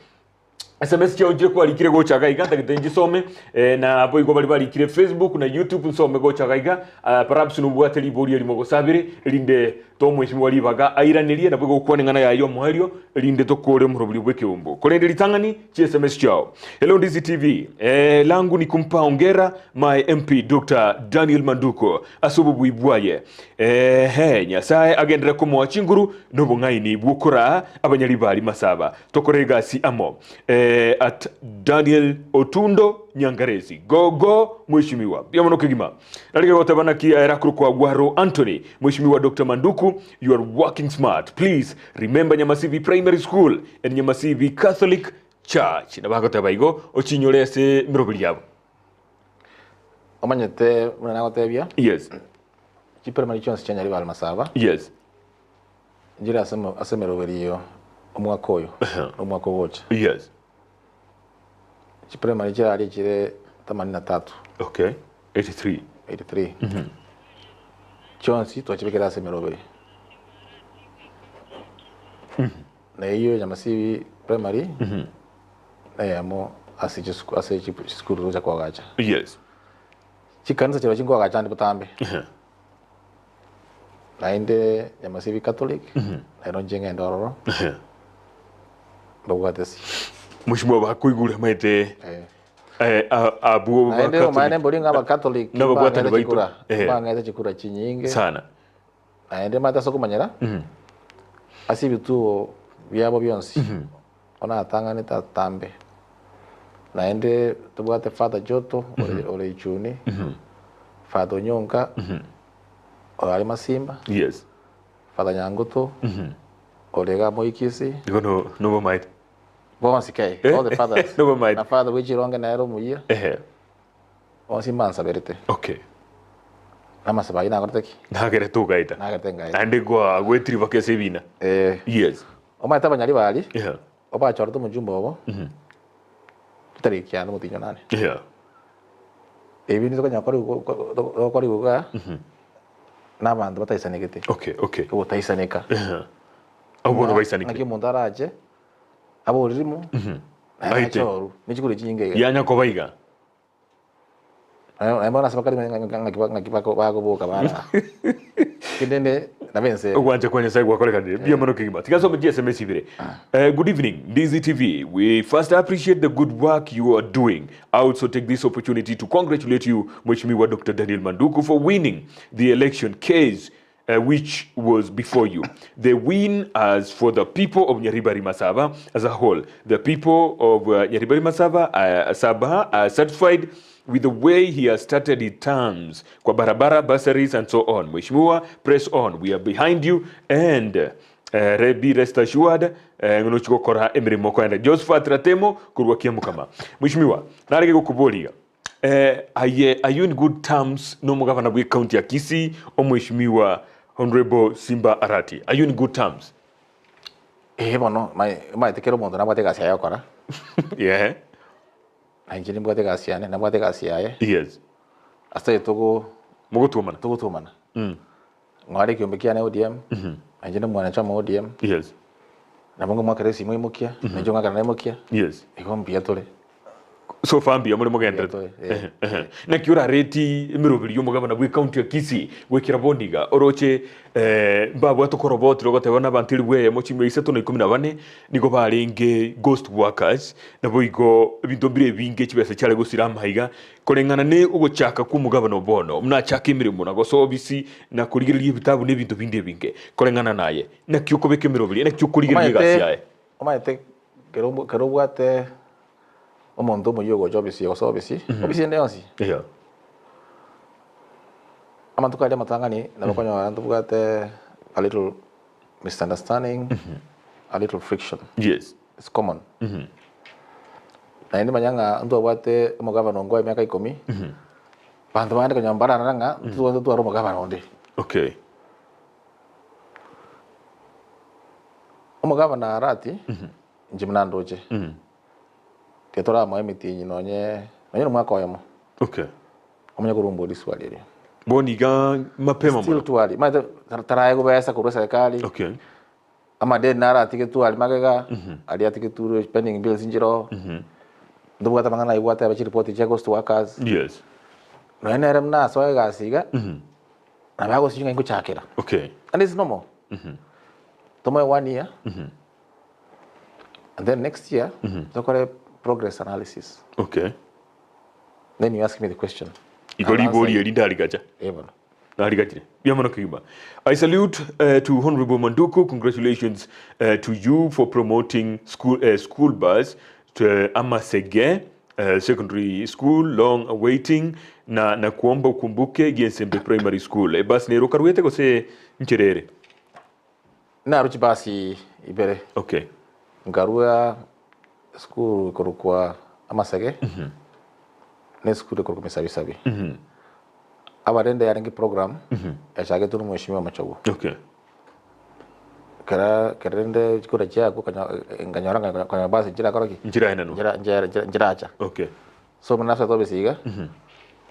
SMS chiao nchire kwarikire gocha iga iga ntagete nchisome eh, na boigo bari barikire Facebook na YouTube nsome gocha iga iga ah, perhaps nobwate ribori erimo gose abere erinde tomweshimiwa ribaga airanerie nabo gokwana eng'ana yaye omoerio erinde tokore omorobori bw'ekeombo korende ritang'ani chi SMS chiao Hello Ndizi TV eh, langu ni kumpa hongera my MP Dr. Daniel Manduko ase obobui bwaye ehe Nyasaye agenderere komoa chinguru nobong'aini bw'okoraa abanyaribari masaba Tokore egasi amo. At Daniel Otundo Nyangaresi go go mweshimiwa mbuya mono kegima narige goteba naki aye rakorokwa Agwaro Anthony mweshimiwa Doctor Manduku you are working smart please remember Nyamasibi primary school and Nyamasibi Catholic Church nabo agoteba igo ochinyore ase emeroberi yabo. Omanyete buna nagotebia Yes. Chiprimary chionsi chia Nyaribari Masaba Yes. Nchire ase ase emeroberi eyo omwaka oyo na omwaka ogocha. Yes. Chiprimary chiraria chire themanini na tatu. Okay. 83. 83. Chionsi twachibekire ase emeroberi. Na eyio Nyamasibi primary neyemo ase chisuku ase chisukuru togocha koagacha. Yes. Chikanisa chirochio nkoagacha ande botambe. Naende Nyamasibi Catholic, nero inche ng'ende ororo, mbabwate ase. Mheshimiwa bakoigure maete Eh. eh, a- abwo ba Naende Catholic. omanyene mbori ng'a Abacatholic Nababwatani mbang'ete baito. chikura, Eh. mbang'ete chikura chinyinge. Sana. Naende omanyete ase okomanyera, ase ebituo biabo bionsi, bono atang'anete atambe. Naende tobwate Father Joto ore ore Ichuni, Father Onyonka oyo are Masimba, Yes. Father Nyangutu ore iga Moikisi, Igo no nobomaete. bonsi kei, all the fathers. Nobomaete. Na Father bwe Chironge nere omuya, Ehe. bonsi mbansaberete. Okay. Namasabo ayio nakorete ki? Nagerete ogaeta. Nagerete ngaeta. Naende gwa gwetiri baka ase ebina. Eh. Yes. Omanyete abanyaribari, Yeah. obachorete omojumbe obo, chitariki kianda omotienyi onane. Yeah. Ebi nitokonya gokora iga na abanto bataisanegete. Okay, okay. Ogotaisaneka. Yeah. Abwo bono Ng'aki baisanekire. omonto arache, abe orimo, naende Aite. ache oru, ne chikura chinyinge iga. Yanya koba iga. Naende bono ase bakare ng'aki ng'aki bakoboka bara. Kindende nabo ense ere. Ogwancha kwa Nyasaye gwakorekanire mbuya mono kegima. Tiga nsome chi SMS ibere. Good evening Ndizi TV. We first appreciate the good work you are doing. I also take this opportunity to congratulate you Mheshimiwa Dr. Daniel Manduku for winning the election case which was before you. The win as for the people of Nyaribari Masaba as a whole. The people of Nyaribari Masaba Saba are satisfied with the way he has started his terms kwa barabara, bursaries and so on. Mheshimiwa, press on. We are behind you and be rest assured ng'onochi gokora emeremo koenda. Josephat Ratemo korwa Kiamukama. Mheshimiwa, narege gokoboria Aye are you in good terms nomogavana bwe county ya Kisii omweshimiwa Honourable Simba Arati? Are you in good terms? Ee bono, omanyete kera omonto nabwate egasi yaye ogokora, Yeah. na inche nimbwate egasi yane, nabwate egasi yaye, Yes. ase tari togo Mogotuomana. togotuomana. Ng'ore ekiombe kiane ODM, na inche nomwanachama ODM, Yes. nabo ngomwakera esimo imokia, na inche ong'akera naimokia, Yes. igo mbuya tore. So far mbuya more mogenderete. Mbuya tore, eh. Ehe, ehe. Naki orareti emeroberi y'omogabana bw'ecounty ya Kisii goikera bono iga oroche eh, mbabwate okorobotire ogoteba n'abanto elifu eyemo chimia isato na ikomi na bane nigo barenge ghost workers naboigo ebinto mbire ebinge chibesa chiare gosira amaiga koreng'ana ne ogochaka kw'omogabana o bono buna achake emeremo na gosoa obisi na korigereria ebitabu na ebinto binde ebinge koreng'ana naye naki okobeka emeroberi naki okorigereria egasi yaye. Omanyete kero kero obwate Omonto omoyia ogocha obisi gose obisi, obisi ende yonsi. Yeah. Amatuko aria amatang'ani nabo okonyora ntobwate a little misunderstanding, a little friction. Yes. It's common. Naende manya ng'a ntwabwate omogavana ongo emiaka ikomi, banto bande konya mbararora ng'a ntitobwate totware omogavana onde. Okay. Omogavana Arati, inche buna ndoche. Tiga toramoe emetienyi nonye nonye nomwaka oyomo. Okay. Omanye korumbua riswali erio. Bono iga mapema Still mono. too early. Omanyete tarae gobesa korwa eserekari. Okay. Amadeni naro atigetwe aria magega, aria atigetwe pending bills nchire oo. Ntobwate amang'ana aywo gwateba chiripoti chia ghost workers. Yes. Nonye nere buna asoa egasi iga, nabo agosinywa ng'a ingochakera. Okay. And it's normal. Tomoe one year. And then next year, tokore progress analysis. Okay. Then you ask me the question. Igo I'll answer ribori you. eri ndarigacha. Eh, bono. Narigachire. Mbuya mono kegima. I salute to Honorable Manduku. Congratulations to you for promoting school, school bus. Amasege Secondary School long awaiting na nakuomba okumbuke Giensembe Primary School. Ebasi nere okarwete gose nchera ere? Narwe chibasi ibere. Okay. Nkarua esukuru ekorokwa Amasege na esukuru ekorokwa Misabisabi. Abarende yarenge program yachagetwe na omweshimiwa Machogu. Okay. Kera kera rende chikura chiakwo nkanyora ng'a konya basi nchirakora ki? Nchiraenanwa. Nchira nchira nchira nchiracha. Okay. So buna nasoete obisi iga,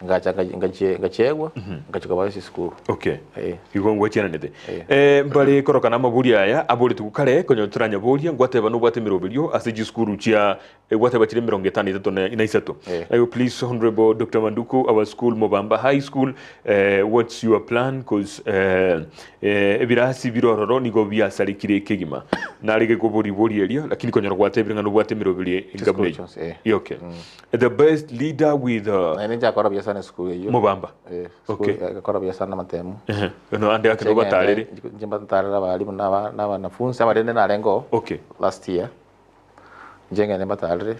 ngacha ngachi ngachie ngachiegwa, ngachia koba ase esukuru. Okay. Eh. Igo ngwachiananete. Eh. Eh, mbare korokana amabori aya aboretigwe kare konya toranyaboria ngwateba nobwate emeroberio ase chisukuru chia eh, gwateba chire emerongo etano etato na na isato. Eh. Aigo please Honorable Dr. Manduku our school Mobamba High School eh, what's your plan cause eh, eh, ebirasi bire ororo nigo biasarekire kegima. Narege kobori bori erio lakini konyora gwatebire ng'a nobwate emeroberio enga Chisukuru buna eyio. chionsi, eh. Yeah, okay. The best leader with Naende nchakora buya sana esukuru eyio. Mobamba. Eh, esukuru Okay. egakora buya sana amatemu. Ehe. No ande ake nobatarere. Inche mbatarere abalimu na aba- na abanafunsi abarende narenge oo Okay. last year. Inche ngende mbatarere.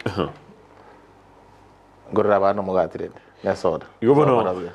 Ngorere abana omogati rende na esoda. Igo bono Bakora buya.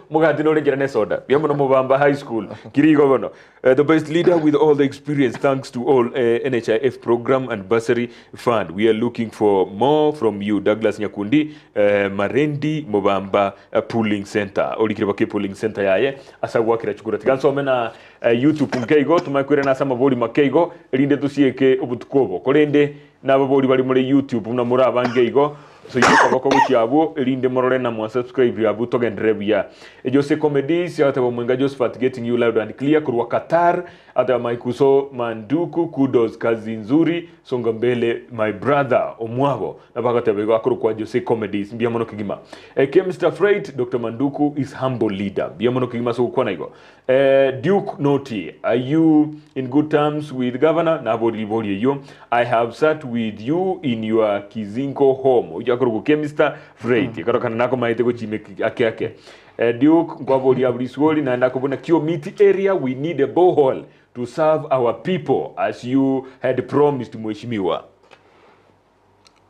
mugati nore njera ne soda buya mono Mobamba High School kiri igo bono Eh, the best leader with all the experience thanks to all eh, NHIF program and bursary fund we are looking for more from you Douglas Nyakundi eh, Marendi Mobamba eh, Pooling Center orikire bake pooling center yaye ase agwakera chikura tiga nsome na eh, YouTube nke igo tumanye koirana ase amabori make igo erinde tosieke obotuko obo korende nababori bari more YouTube buna more abange igo Soyie okoboko gochia abwo, erinde morore na mwasubscribe abwo togenderere buya. Jose Comedies agateba Omwenga Josephat getting you loud and clear korwa Qatar agateba my kuso Manduku kudos kazi nzuri songa mbele my brother omwabo nabo agateba igo akorokwa Jose Comedies mbuya mono kegima. Eke Mister Freight Doctor Manduku is humble leader mbuya mono kegima ase ogokwana igo. Eh, Duke Noti, are you in good terms with governor? Nabori ribori eyio. I have sat with you in your Kizingo home. Oyio akorokwa ke Mr. Freight. Ekarokana nakomaete gochime ake ake. Eh, Duke nkwaboria aburi swori naende akobuna Kiomiti area we need a borehole to serve our people as you had promised mheshimiwa.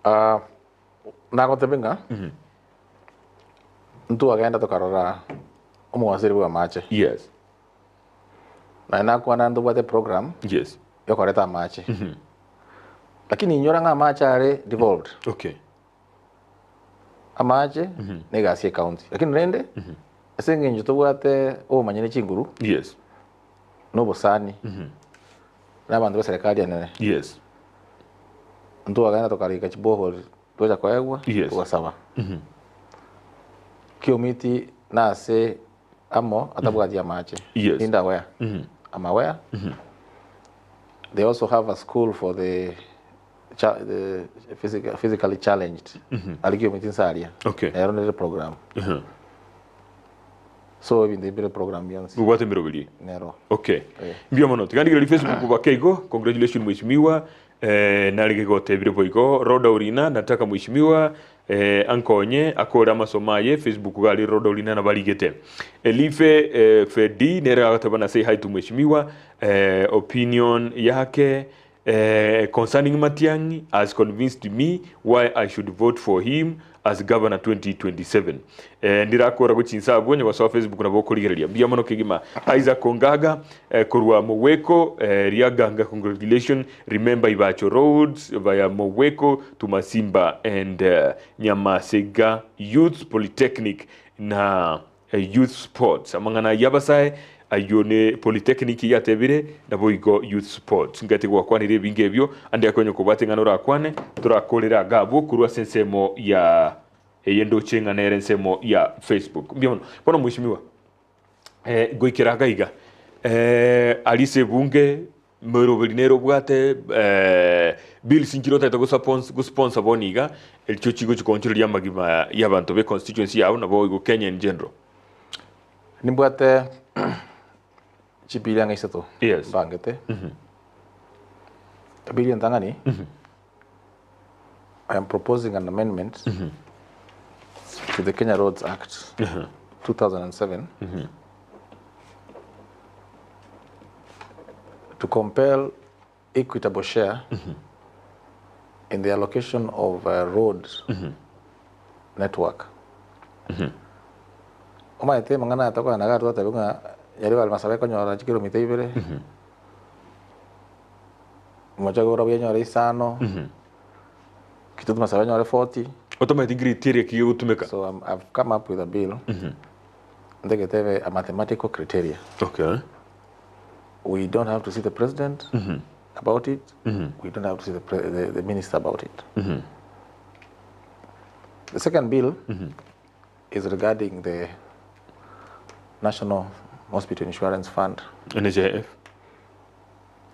Ah, nagotebia ng'a ntwagenda tokarora omowaziri bw'amache. Yes. Naye nakwana ntobwate program Yes. yokoreta amache. Lakini inyora ng'a amache are devolved. Okay. Amache na egasi ya ecounty. Lakini rende ase eng'encho tobwate obomanyi ne chinguru Yes. na obosani na abanto ba eserekari enene. Yes. Ntwagenda tokarika chiborehole twacha koegwa Yes. togasaba. Kiomiti nase amo atabwati amache. Yes. Ninde aware. I'm aware. They also have a school for the cha, the physical, physically challenged. Ari Kiomiti nse aria. Okay. Ero nere program. So ebinto ebi bire program bionsi. Obwate emeroberi. Nero. Okay. Eh. Mbuya mono. Tiga ndigererie Facebook bake igo. Congratulations mheshimiwa. Eh, narige gotebire boigo. Roda Orina nataka mheshimiwa eh, ankonye akore amasomo aye Facebook gari Roda Orina nabarigete. Elife eh, Fedi nere agateba na say hi to mheshimiwa eh, opinion yake eh, concerning Matiang'i has convinced me why I should vote for him as governor 2027. Eh, ndirakora gochinsa abwo onye gosoa Facebook nabo okorigereria. Mbuya mono kegima. Isaac Ongaga eh, korwa Moweko eh, Riaganga congratulation remember Ibacho roads via Moweko to Masimba and eh, Nyamasega Youth Polytechnic na eh, Youth Sports. Amang'ana ayio abasae ayio ne Polytechnic yatebire naboigo Youth Sports. Ngati gwakwanire ebinge ebio ande akonye kobwate ng'ana orakwane torakorere iga abwo korwa ase ensemo ya eye ndoche ng'a nere ensemo ya Facebook. Mbuya mono. Bono mheshimiwa eh, goikera iga iga eh, aria ase ebunge Meroberi nere obwate bills nchire otagete gosponsor bono iga, echio chigochi koonchoreria amagima y'abanto be constituency yao nabo igo Kenya in general. Nimbwate chibili ang'e isato Yes. mbangete. Ebili entang'ani, I am proposing an amendment to the Kenya Roads Act 2007 to compel equitable share. In the allocation of road network. Omanyete amang'ana aya tokogenda iga twateba ng'a Nyaribari Masaba ekonyora chikilomita ibere, Mocha Goro buya enyore isano, Kitutu Masaba enyore 40. Otomanyeti criteria ki gegotumeka? So I've come up with a bill ntagete ebe a mathematical criteria. Okay. We don't have to see the president about it, we don't have to see the, pre the, the minister about it. The second bill is regarding the National Hospital Insurance Fund. NHIF.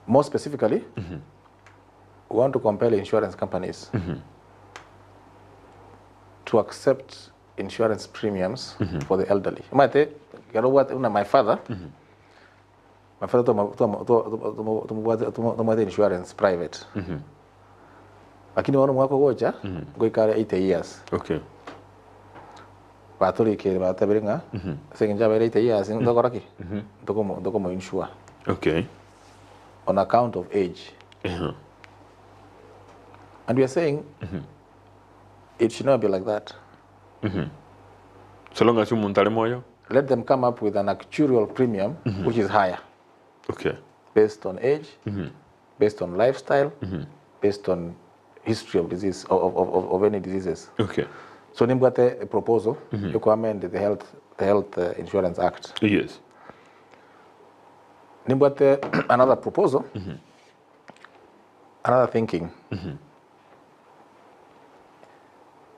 More specifically, we want to compel insurance companies to accept insurance premiums for the elderly. Omanyete, ekero obwate buna my father, my father tomobwate insurance private. Lakini bono omwaka ogocha, ngoika are 80 years. Okay. Batorikire batabire ng'a ase eng'encho abeire 80 years ntokora ki? Ntokomo ntokomo insure. Okay. On account of age. And we are saying it should not be like that. So long as omonto are moyo. Let them come up with an actuarial premium which is higher. Okay. Based on age, based on lifestyle, based on history of disease, of, of, of, of any diseases. Okay. So nimbwate a proposal mm amend the health, the health Insurance Act. Yes. Nimbwate another proposal, another thinking.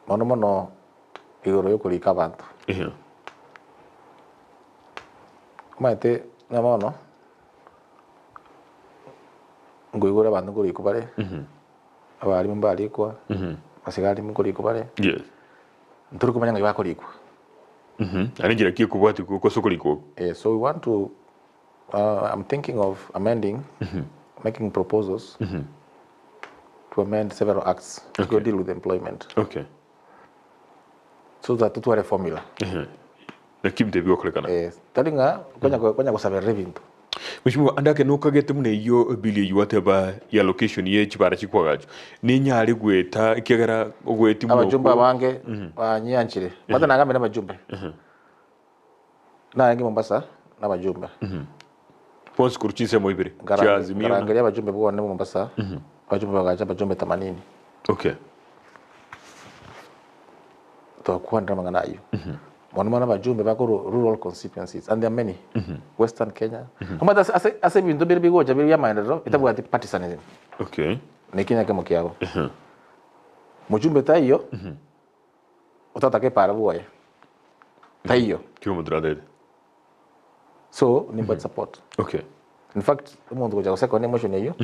Mono mono igoro yokorika abanto. Yeah. Omanyete ng'a bono nkoigora abanto nkorikwa bare, abarimu mbarikwa, abasigari nkorikwa bare, Yes. ntori komanya ng'ai bakorikwa. Aria enchera ki ekobwatia gose okorikwa oko? Eh, so we want to uh, I'm thinking of amending, making proposals to amend several acts to Okay. deal with employment Okay. so that totware formula. Naki ebinto ebi bigokorekana. Eh, tari ng'a konya konya gosaberera ebinto. Mheshimiwa, ande ake nokagete buna eyio bill eyio gwateba ya location ye chibara chikwagachwa, ninyare goeta ekiagera ogoetia buna Abajumbe okwo abange banyianchire. Kwanza nagambire nabajumbe. Narenge Mombasa nabajumbe. Bonsi korwa chinsemo ibere chia Azimio na Nkarangeria abajumbe bwane Mombasa, abajumbe bagacha abajumbe themanini. Okay. Togakwanera amang'ana ayio. Mono mono abajumbe bakorwa rural constituencies and there are many. Western Kenya. Omanyete ase ase ase ebinto bire bigocha bire bia amaenderero etabwati partisanism. Okay. Na ekio nekemo kiabo. Mojumbe taiyo otatake epara bwoye. Taiyo. Kera omonto natagete. So nimbwate support. Okay. In fact, omonto gocha gosekonda emotion eyio,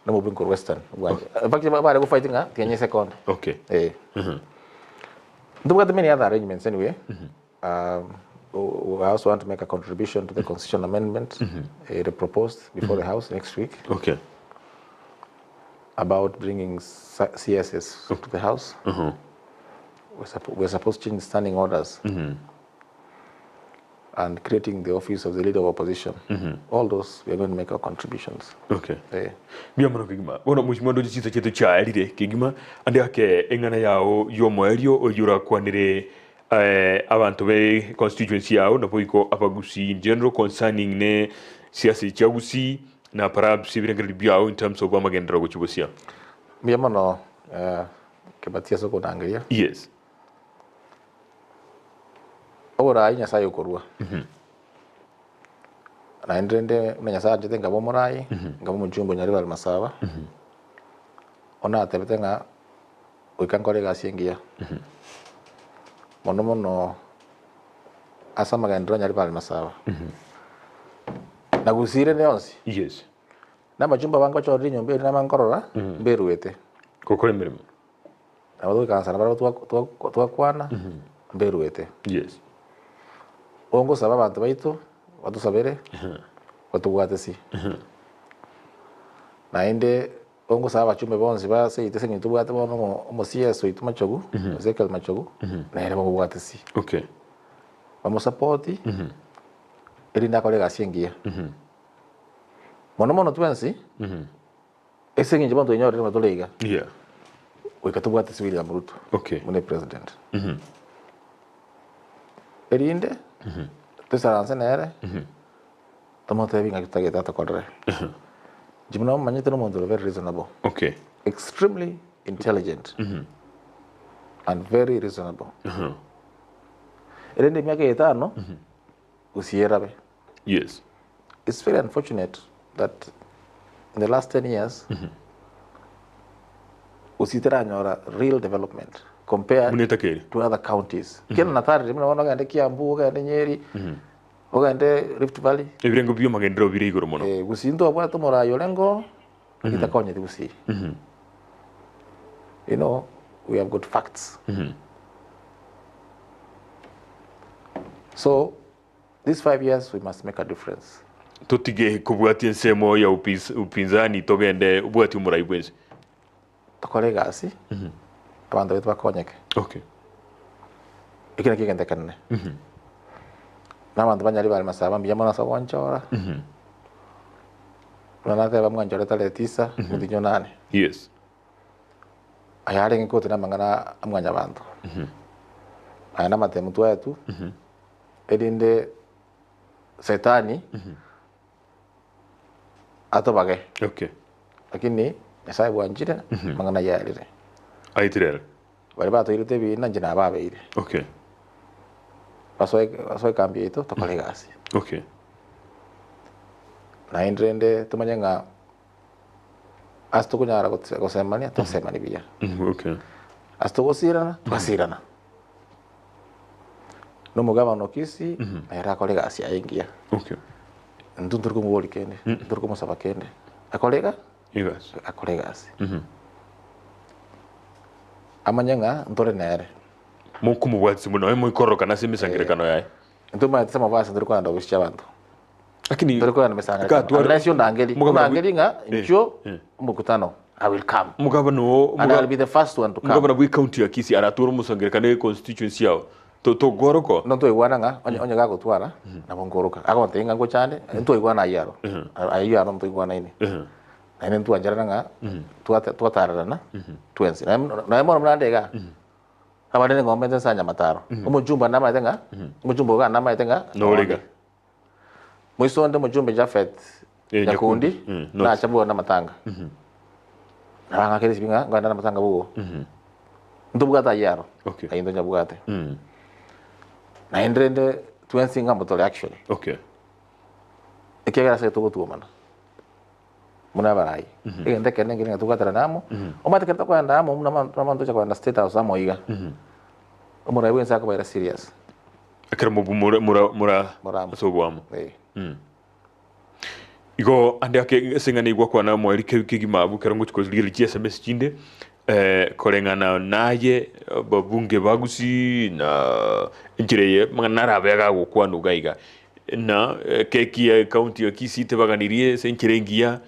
nomobuya korwa Western bwanche. In fact, bare go fight ng'a tiga nyesekonde. Okay. Eh. Ntobwate many other arrangements anyway. I also want to make a contribution to the constitution amendment ere proposed before the house next week. Okay. About bringing CSs to the house. We're supposed to change standing orders. And creating the office of the leader of opposition. All those we are going to make our contributions. Okay. Eh. Mbuya mono kegima. Bono mheshimiwa ndoche chinsa chiaito chiaerire kegima ande ake eng'ana yao y'omoerio oyio orakwanere eh, abanto be constituency yao naboigo abagusii in general concerning ne siasa chia Gusii na perhaps ebirengererio biao in terms of amagenderero gochia bosia. Mbuya mono eh, Kebati ase okonangeria. Yes. Oboraai Nyasaye okorua. Naende rende buna Nyasaye anchete nkaba omoraai, nkaba omochumba o Nyaribari Masaba, bono natebete ng'a goika nkore egasi engiya. Mono mono ase amagenderero a Nyaribari Masaba. Na Gusii rende yonsi, Yes. na abachumba abange bachorire enyomba eria naba nkorora, mberuete. Gokora emeremo. Nabo togoikaransa nabarabwo twakwana, mberuete. Yes. Bono ngosaba abanto baito, batosabere, batobwate si. Naende bono ngosaba abachumbe bonsi ba seito ase eng'encho tobwate bono omo omo CS oito Machogu, Ezekiel Machogu, nere bamobwate si. Okay. Bamosapoti, erinde akore egasi engiya. Mono mono twensi, ase eng'encho bono twenyorire buna tore iga. Yeah. Goika tobwate ase William Ruto Okay. buna epresident. Erinde toisaranse nere tomotebi ng'aki totagete atokorere. Inche buna omanyete na omonto ore very reasonable. Okay. Extremely intelligent and very reasonable. Erinde emiaka etano gusii erabe. Yes. It's very unfortunate that in the last 10 years Gusii teranyora real development compared Buna etakeire. to other counties. Kera natarire buna bono ogende Kiambu, ogende Nyeri, ogende Rift Valley. Ebirengo bi'amagenderero bire igoro mono. Eh, Gusii ntwabwate omorai orenge oo, lakini takonyeti Gusii. You know, we have got facts. So, These 5 years we must make a difference. Totige kobwatia ensemo ya upinzani togende obwatie omorai bwensi. Tokore egasi abanto baito bakonyeke. Okay. Ekio nakio egento ekenene. Na abanto banyari bare masaba mbuya mono ase ogonchora. Buna nateba mwanchore tarehe tisa omotienyi onane. Yes. Aya arenge koti na amang'ana a mwanyabanto. Aya namatemu twaetwe. Erinde Setani atobage. Okay. Lakini Nyasaye bwanchire amang'ana ayio ayarire. Aitire ere. Baria batoirete ebiina inche nababeire. Okay. Basoe basoe ekambi yaito tokore egasi. Okay. Naende rende tomanye ng'a ase tokonyara gosemania tosemanie buya. Okay. Ase togosirana twasirana. Na omogabana o Kisii nere akore egasi yaye engiya. Okay. Intwe ntori komoboria kende, ntori komosaba kende, akore iga, Egasi. akore egasi. Amanye ng'a ntore nere. Mokomobwatisia buna nonya moikororokana ase emesangererekano yaye. Intwe omanyete ase amabasi ntori kogenda gosicha abanto. Lakini Tori kogenda mesangererekano. Gatware- Unless ondangeri, Omogabana ondangeri ng'a Eh, inchuo eh. omokutano, I will come. Omogabana oo And I will be the first one to come. omogabana bwe county ya Kisii aratware omosangererekano e constituency yao To- togoroka oo. No ntwaigwana ng'a onye onye gagotwara nabo nkoroka. Agontebia ng'a ngocha ande, ntwaigwana ayio aro. Ayio aro ntwaigwanaine. Naende ntwancherana ng'a twate twatarerana twensi. Naye naye bono buna ande igaa, abande neng'ombe inse nsa nyamataro. Omochumba namaete ng'a, omochumba oyo igaa namaete ng'a Nore iga. Moiso onde omochumbe Japhet Eh, Nyakundi Nyakundi. Mm, not. nacha bwona amatanga. Nabang'akera esibi ng'a ngogenda na amatanga bogo. Ntobwate ayio aro. Okay. Ayio ntonyabwate. Mm. Naende rende twensi ng'a mbotore actually. Okay. Ekiagera ase togotwomana buna abarai. Egento ekenene nkeri ng'a tobwaterane amo. Omanyete ekero tokoenda amo buna abanto buna abanto tocha kogenda state house amo iga. Omorai bwensi akobaira serious. Ekero mobu mora mora mora Moramo. ase oboamo. Eh. Igo ande ake ase eng'ana igwa kwana omoerio ke kegima abwo ekero ngochia korigereria chi sms chinde koreng'ana naye ababunge ba Gusii na enchera eye amang'ana narabe agagokwanwa iga iga. Na ekeki ya ekaunti ya Kisii tebaganirie ase enchera engiya,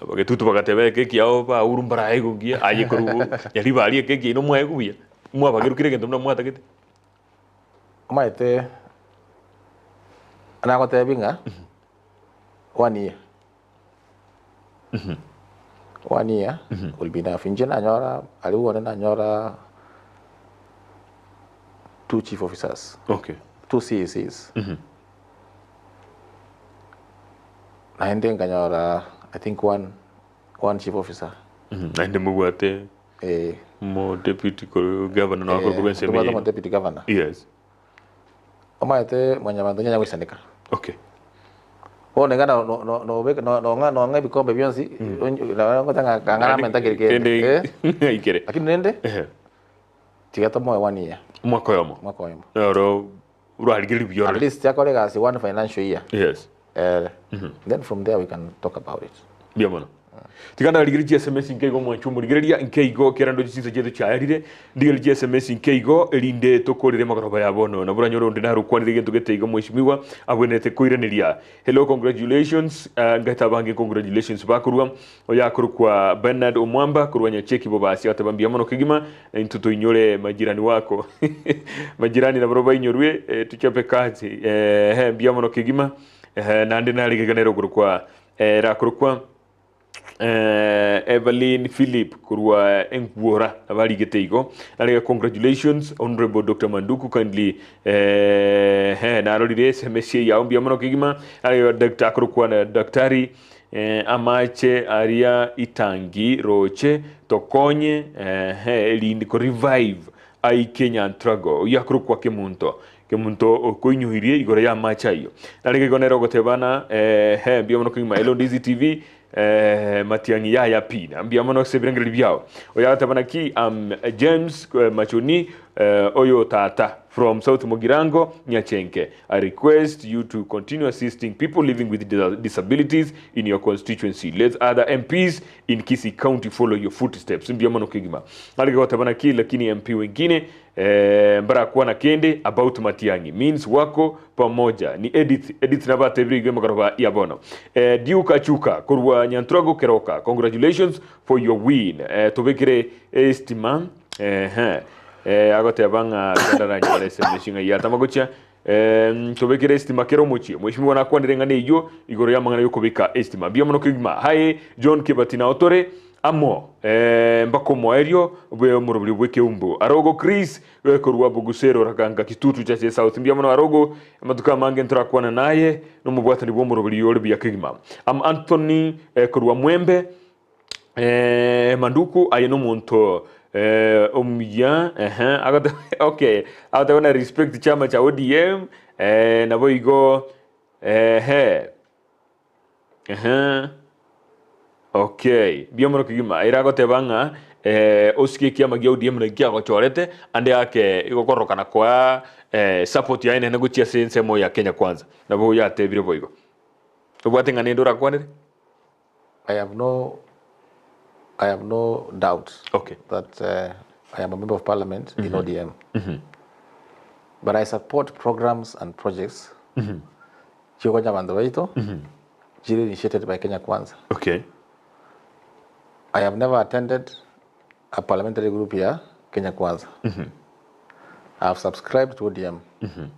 abagetutu bagateba ekeki yao bauru mbaraegwe buya, aye korwa nyaribari ekeki yaino mwaegwa buya, mwabagerwa kera egento buna mwatagete. Omanyete nagotebi ng'a one year, one year will be enough. Inche nanyora aria one nanyora two chief officers, Okay. two CECs. Naende nkanyora I think one, one chief officer. Naende mobwate Eh. Omo deputy korwa governor nabo akorwa korwa ensemo Tobwate yaino. omo deputy governor. Yes. Omanyete mwanyabanto nyanya goisaneka. Okay. Bono iga no- no- no- nobeka no- nong'a nong'a ebikombe bionsi onye- nabo ngocha ng'a kang'ana amente keri kende. Eh. Kende aikere. Lakini rende Ehe. tiga tomoe one year, Omwaka oyomo. omwaka oyomo. Oro orarigereria buya At orore. least akore egasi one financial year. Yes. Eh, then from there we can talk about it. Mbuya mono. Tiga ndarigererie chi sms nke igo mwanche omorigereria nke igo kera ndoche chinsa chiaito chiaerire ndigererie chi sms nke igo erinde tokorere magoroba ya bono nabo oranyore onde narokwanire egento gete igo mweshimiwa abwenerete koiraneria hello congratulations uh, ngaete abange congratulations bakorwa oyo akorokwa Bernard Omwamba korwa Nyacheki Bobasi agateba mbuya mono kegima na intwe toinyore majirani wako majirani naboro bainyorwe eh, tuchape kazi eh, mbuya mono kegima eh, naende naregeganere okorokwa eh, rakorokwa. Evelyn Philip korwa Enkuora abarigete igo narege congratulations Honorable Dr. Manduku kindly eh, narorire SMS yao mbuya mono kegima narege Dr. akorokwa na Daktari eh, amache aria itangi roche tokonye eh, erinde ko revive aike Nyantrago oyio akorokwa Kemunto Kemunto okoinyoirie igoro y'amache ayio. Narenge igo nere ogotebana, Ehe, mbuya mono kegima Hello Ndizi TV, eh, Matiang'i yaya pi, na mbuya mono ase ebirengererio biao. Oyo agateba naki, am James eh, Machoni, eh, oyo tata from South Mugirango, Nyachenke. I request you to continue assisting people living with disabilities in your constituency. Let other MPs in Kisii County follow your footsteps. Mbuya mono kegima. Arenge goteba naki, lakini MP wengine Eh, mbarakwana kende about Matiang'i means wako pamoja ni Edith Edith nabatebire igo emegoroba ya bono eh, Duke Achuka korwa Nyanturago Keroka congratulations for your win eh, tobekere estima eh, eh, agoteba ng'a ndaranyore SMS ng'a yatama gochia eh, tobekere estima kera omochie mheshimiwa nakwanire ng'a neyio igoro y'amang'ana yokobeka estima mbuya mono kegima hi John Kibati nao tore Amo mpaka omoerio bw'omoroberio bw'ekeumbu. Arogo Chris korwa Bogusero Raganga Kitutu Chache South mbuya mono arogo amatuko amange ntorakwana naye nomobwatani bw'omoroberio ore buya kegima. Am Anthony korwa Mwembe Manduku aye nomonto omuya ehe okay agoteba na respect chama cha ODM naboigo ehe. Ehe. Okay. Mbuya mono kegima. Ere agoteba ng'a eh, osike ekiama gia ODM naki kiagochorete ande ake igokororokana koa eh, support yaye nene gochia ase ensemo ya Kenya Kwanza. Nabo yatebire boigo. Obwate ng'a nende orakwanere? I have no I have no doubt Okay. that uh, I am a member of parliament in ODM. But I support programs and projects Chiogonya abanto baito chire initiated by Kenya Kwanza. Okay. I have never attended a parliamentary group ya Kenya Kwanza. I have subscribed to ODM.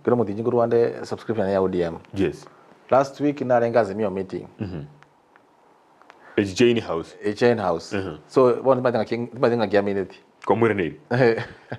Kero motinyi korwa ande subscription ya ODM. Yes. Last week narenge Azimio meeting. A Jane House. A Jane House. So bono timanyeti ng'aki timanyeti ng'aki amineti. Kwamweraneirie.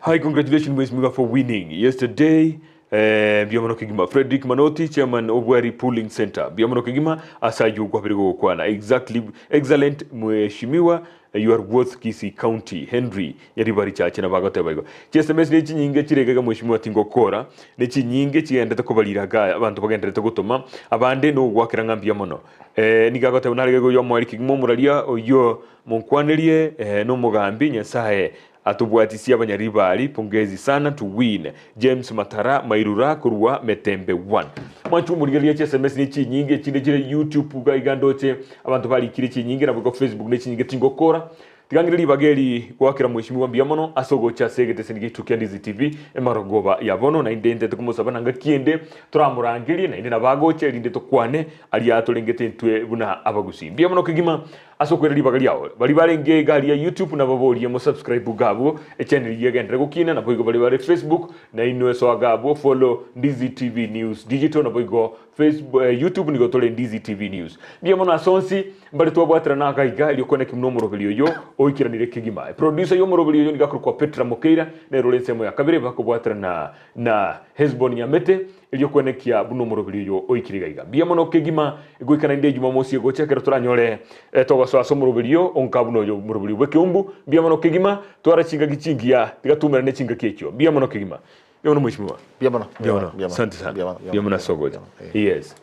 Hi, congratulations Mheshimiwa for winning yesterday. Eh, mbuya mono kegima. Frederick Manoti, chairman of Bweri Pooling Center. Mbuya mono kegima ase ayio kwabere gokwana. Exactly, excellent Mheshimiwa, you are worth Kisii County. Henry Nyaribari Chache nabo agoteba igo. Chi-SMS ne chinyinge chire iga iga Mheshimiwa tingokora, ne chinyinge chigenderete kobarira iga abanto bagendererete gotoma, abande nogwakera ng'a mbuya mono. Eh, nigo agoteba nare iga oyomoerio kegima omoraria oyio Monkwanerie nomogambi Nyasae atobwatisie abanyaribari pongezi sana to win James Matara Mairura korwa Metembe 1. Mwanche omorigereria chiSMS ne chinyinge echinde chire YouTube iga iga ndoche abanto barikire chinyinge nabo igo Facebook ne chinyinge tingokora tiga ng'ire ribaga eri goakera mweshimiwa mbuya mono ase ogocha ase egeteseni giaito kia Ndizi TV emarogoba ya bono naende ntete komosaba na ngaki ende toramorangerie naende nabo agocha erinde tokwane aria torengete intwe buna abagusii mbuya mono kegima Ase okoira ribaga riao, baria barenge egari ya YouTube nababorie mo subscribe iga abwo echannel eyio egenderere gokina, naboigo baria bare Facebook nainwe soa iga abwo follow Ndizi TV News Digital naboigo Facebook, eh, YouTube nigo tore Ndizi TV News. Mbuya mono ase onsi mbare twabwaterana iga iga erio kweneki buna omoroberi oyo oikeranire kegima. Eproducer y'omoroberi oyo nigo akorokwa Petra Mokeira nere ore ensemo ya kabere bakobwaterana na Hesbon Nyamete Erio kwenekia buna omoroberi oyo oikire iga iga. Mbuya mono kegima goika naende Ejumamosi egocha ekero toranyore togosoa ase omoroberi oo onka buna oyo omoroberi bw'ekeumbu. Mbuya mono kegima, twara chingaki chingiya, tiga toumerane chingaki echio. Mbuya mono kegima. Mbuya mono mheshimiwa. Mbuya mono. Mbuya mono. Asante sana. Mbuya mono ase ogocha. Yes.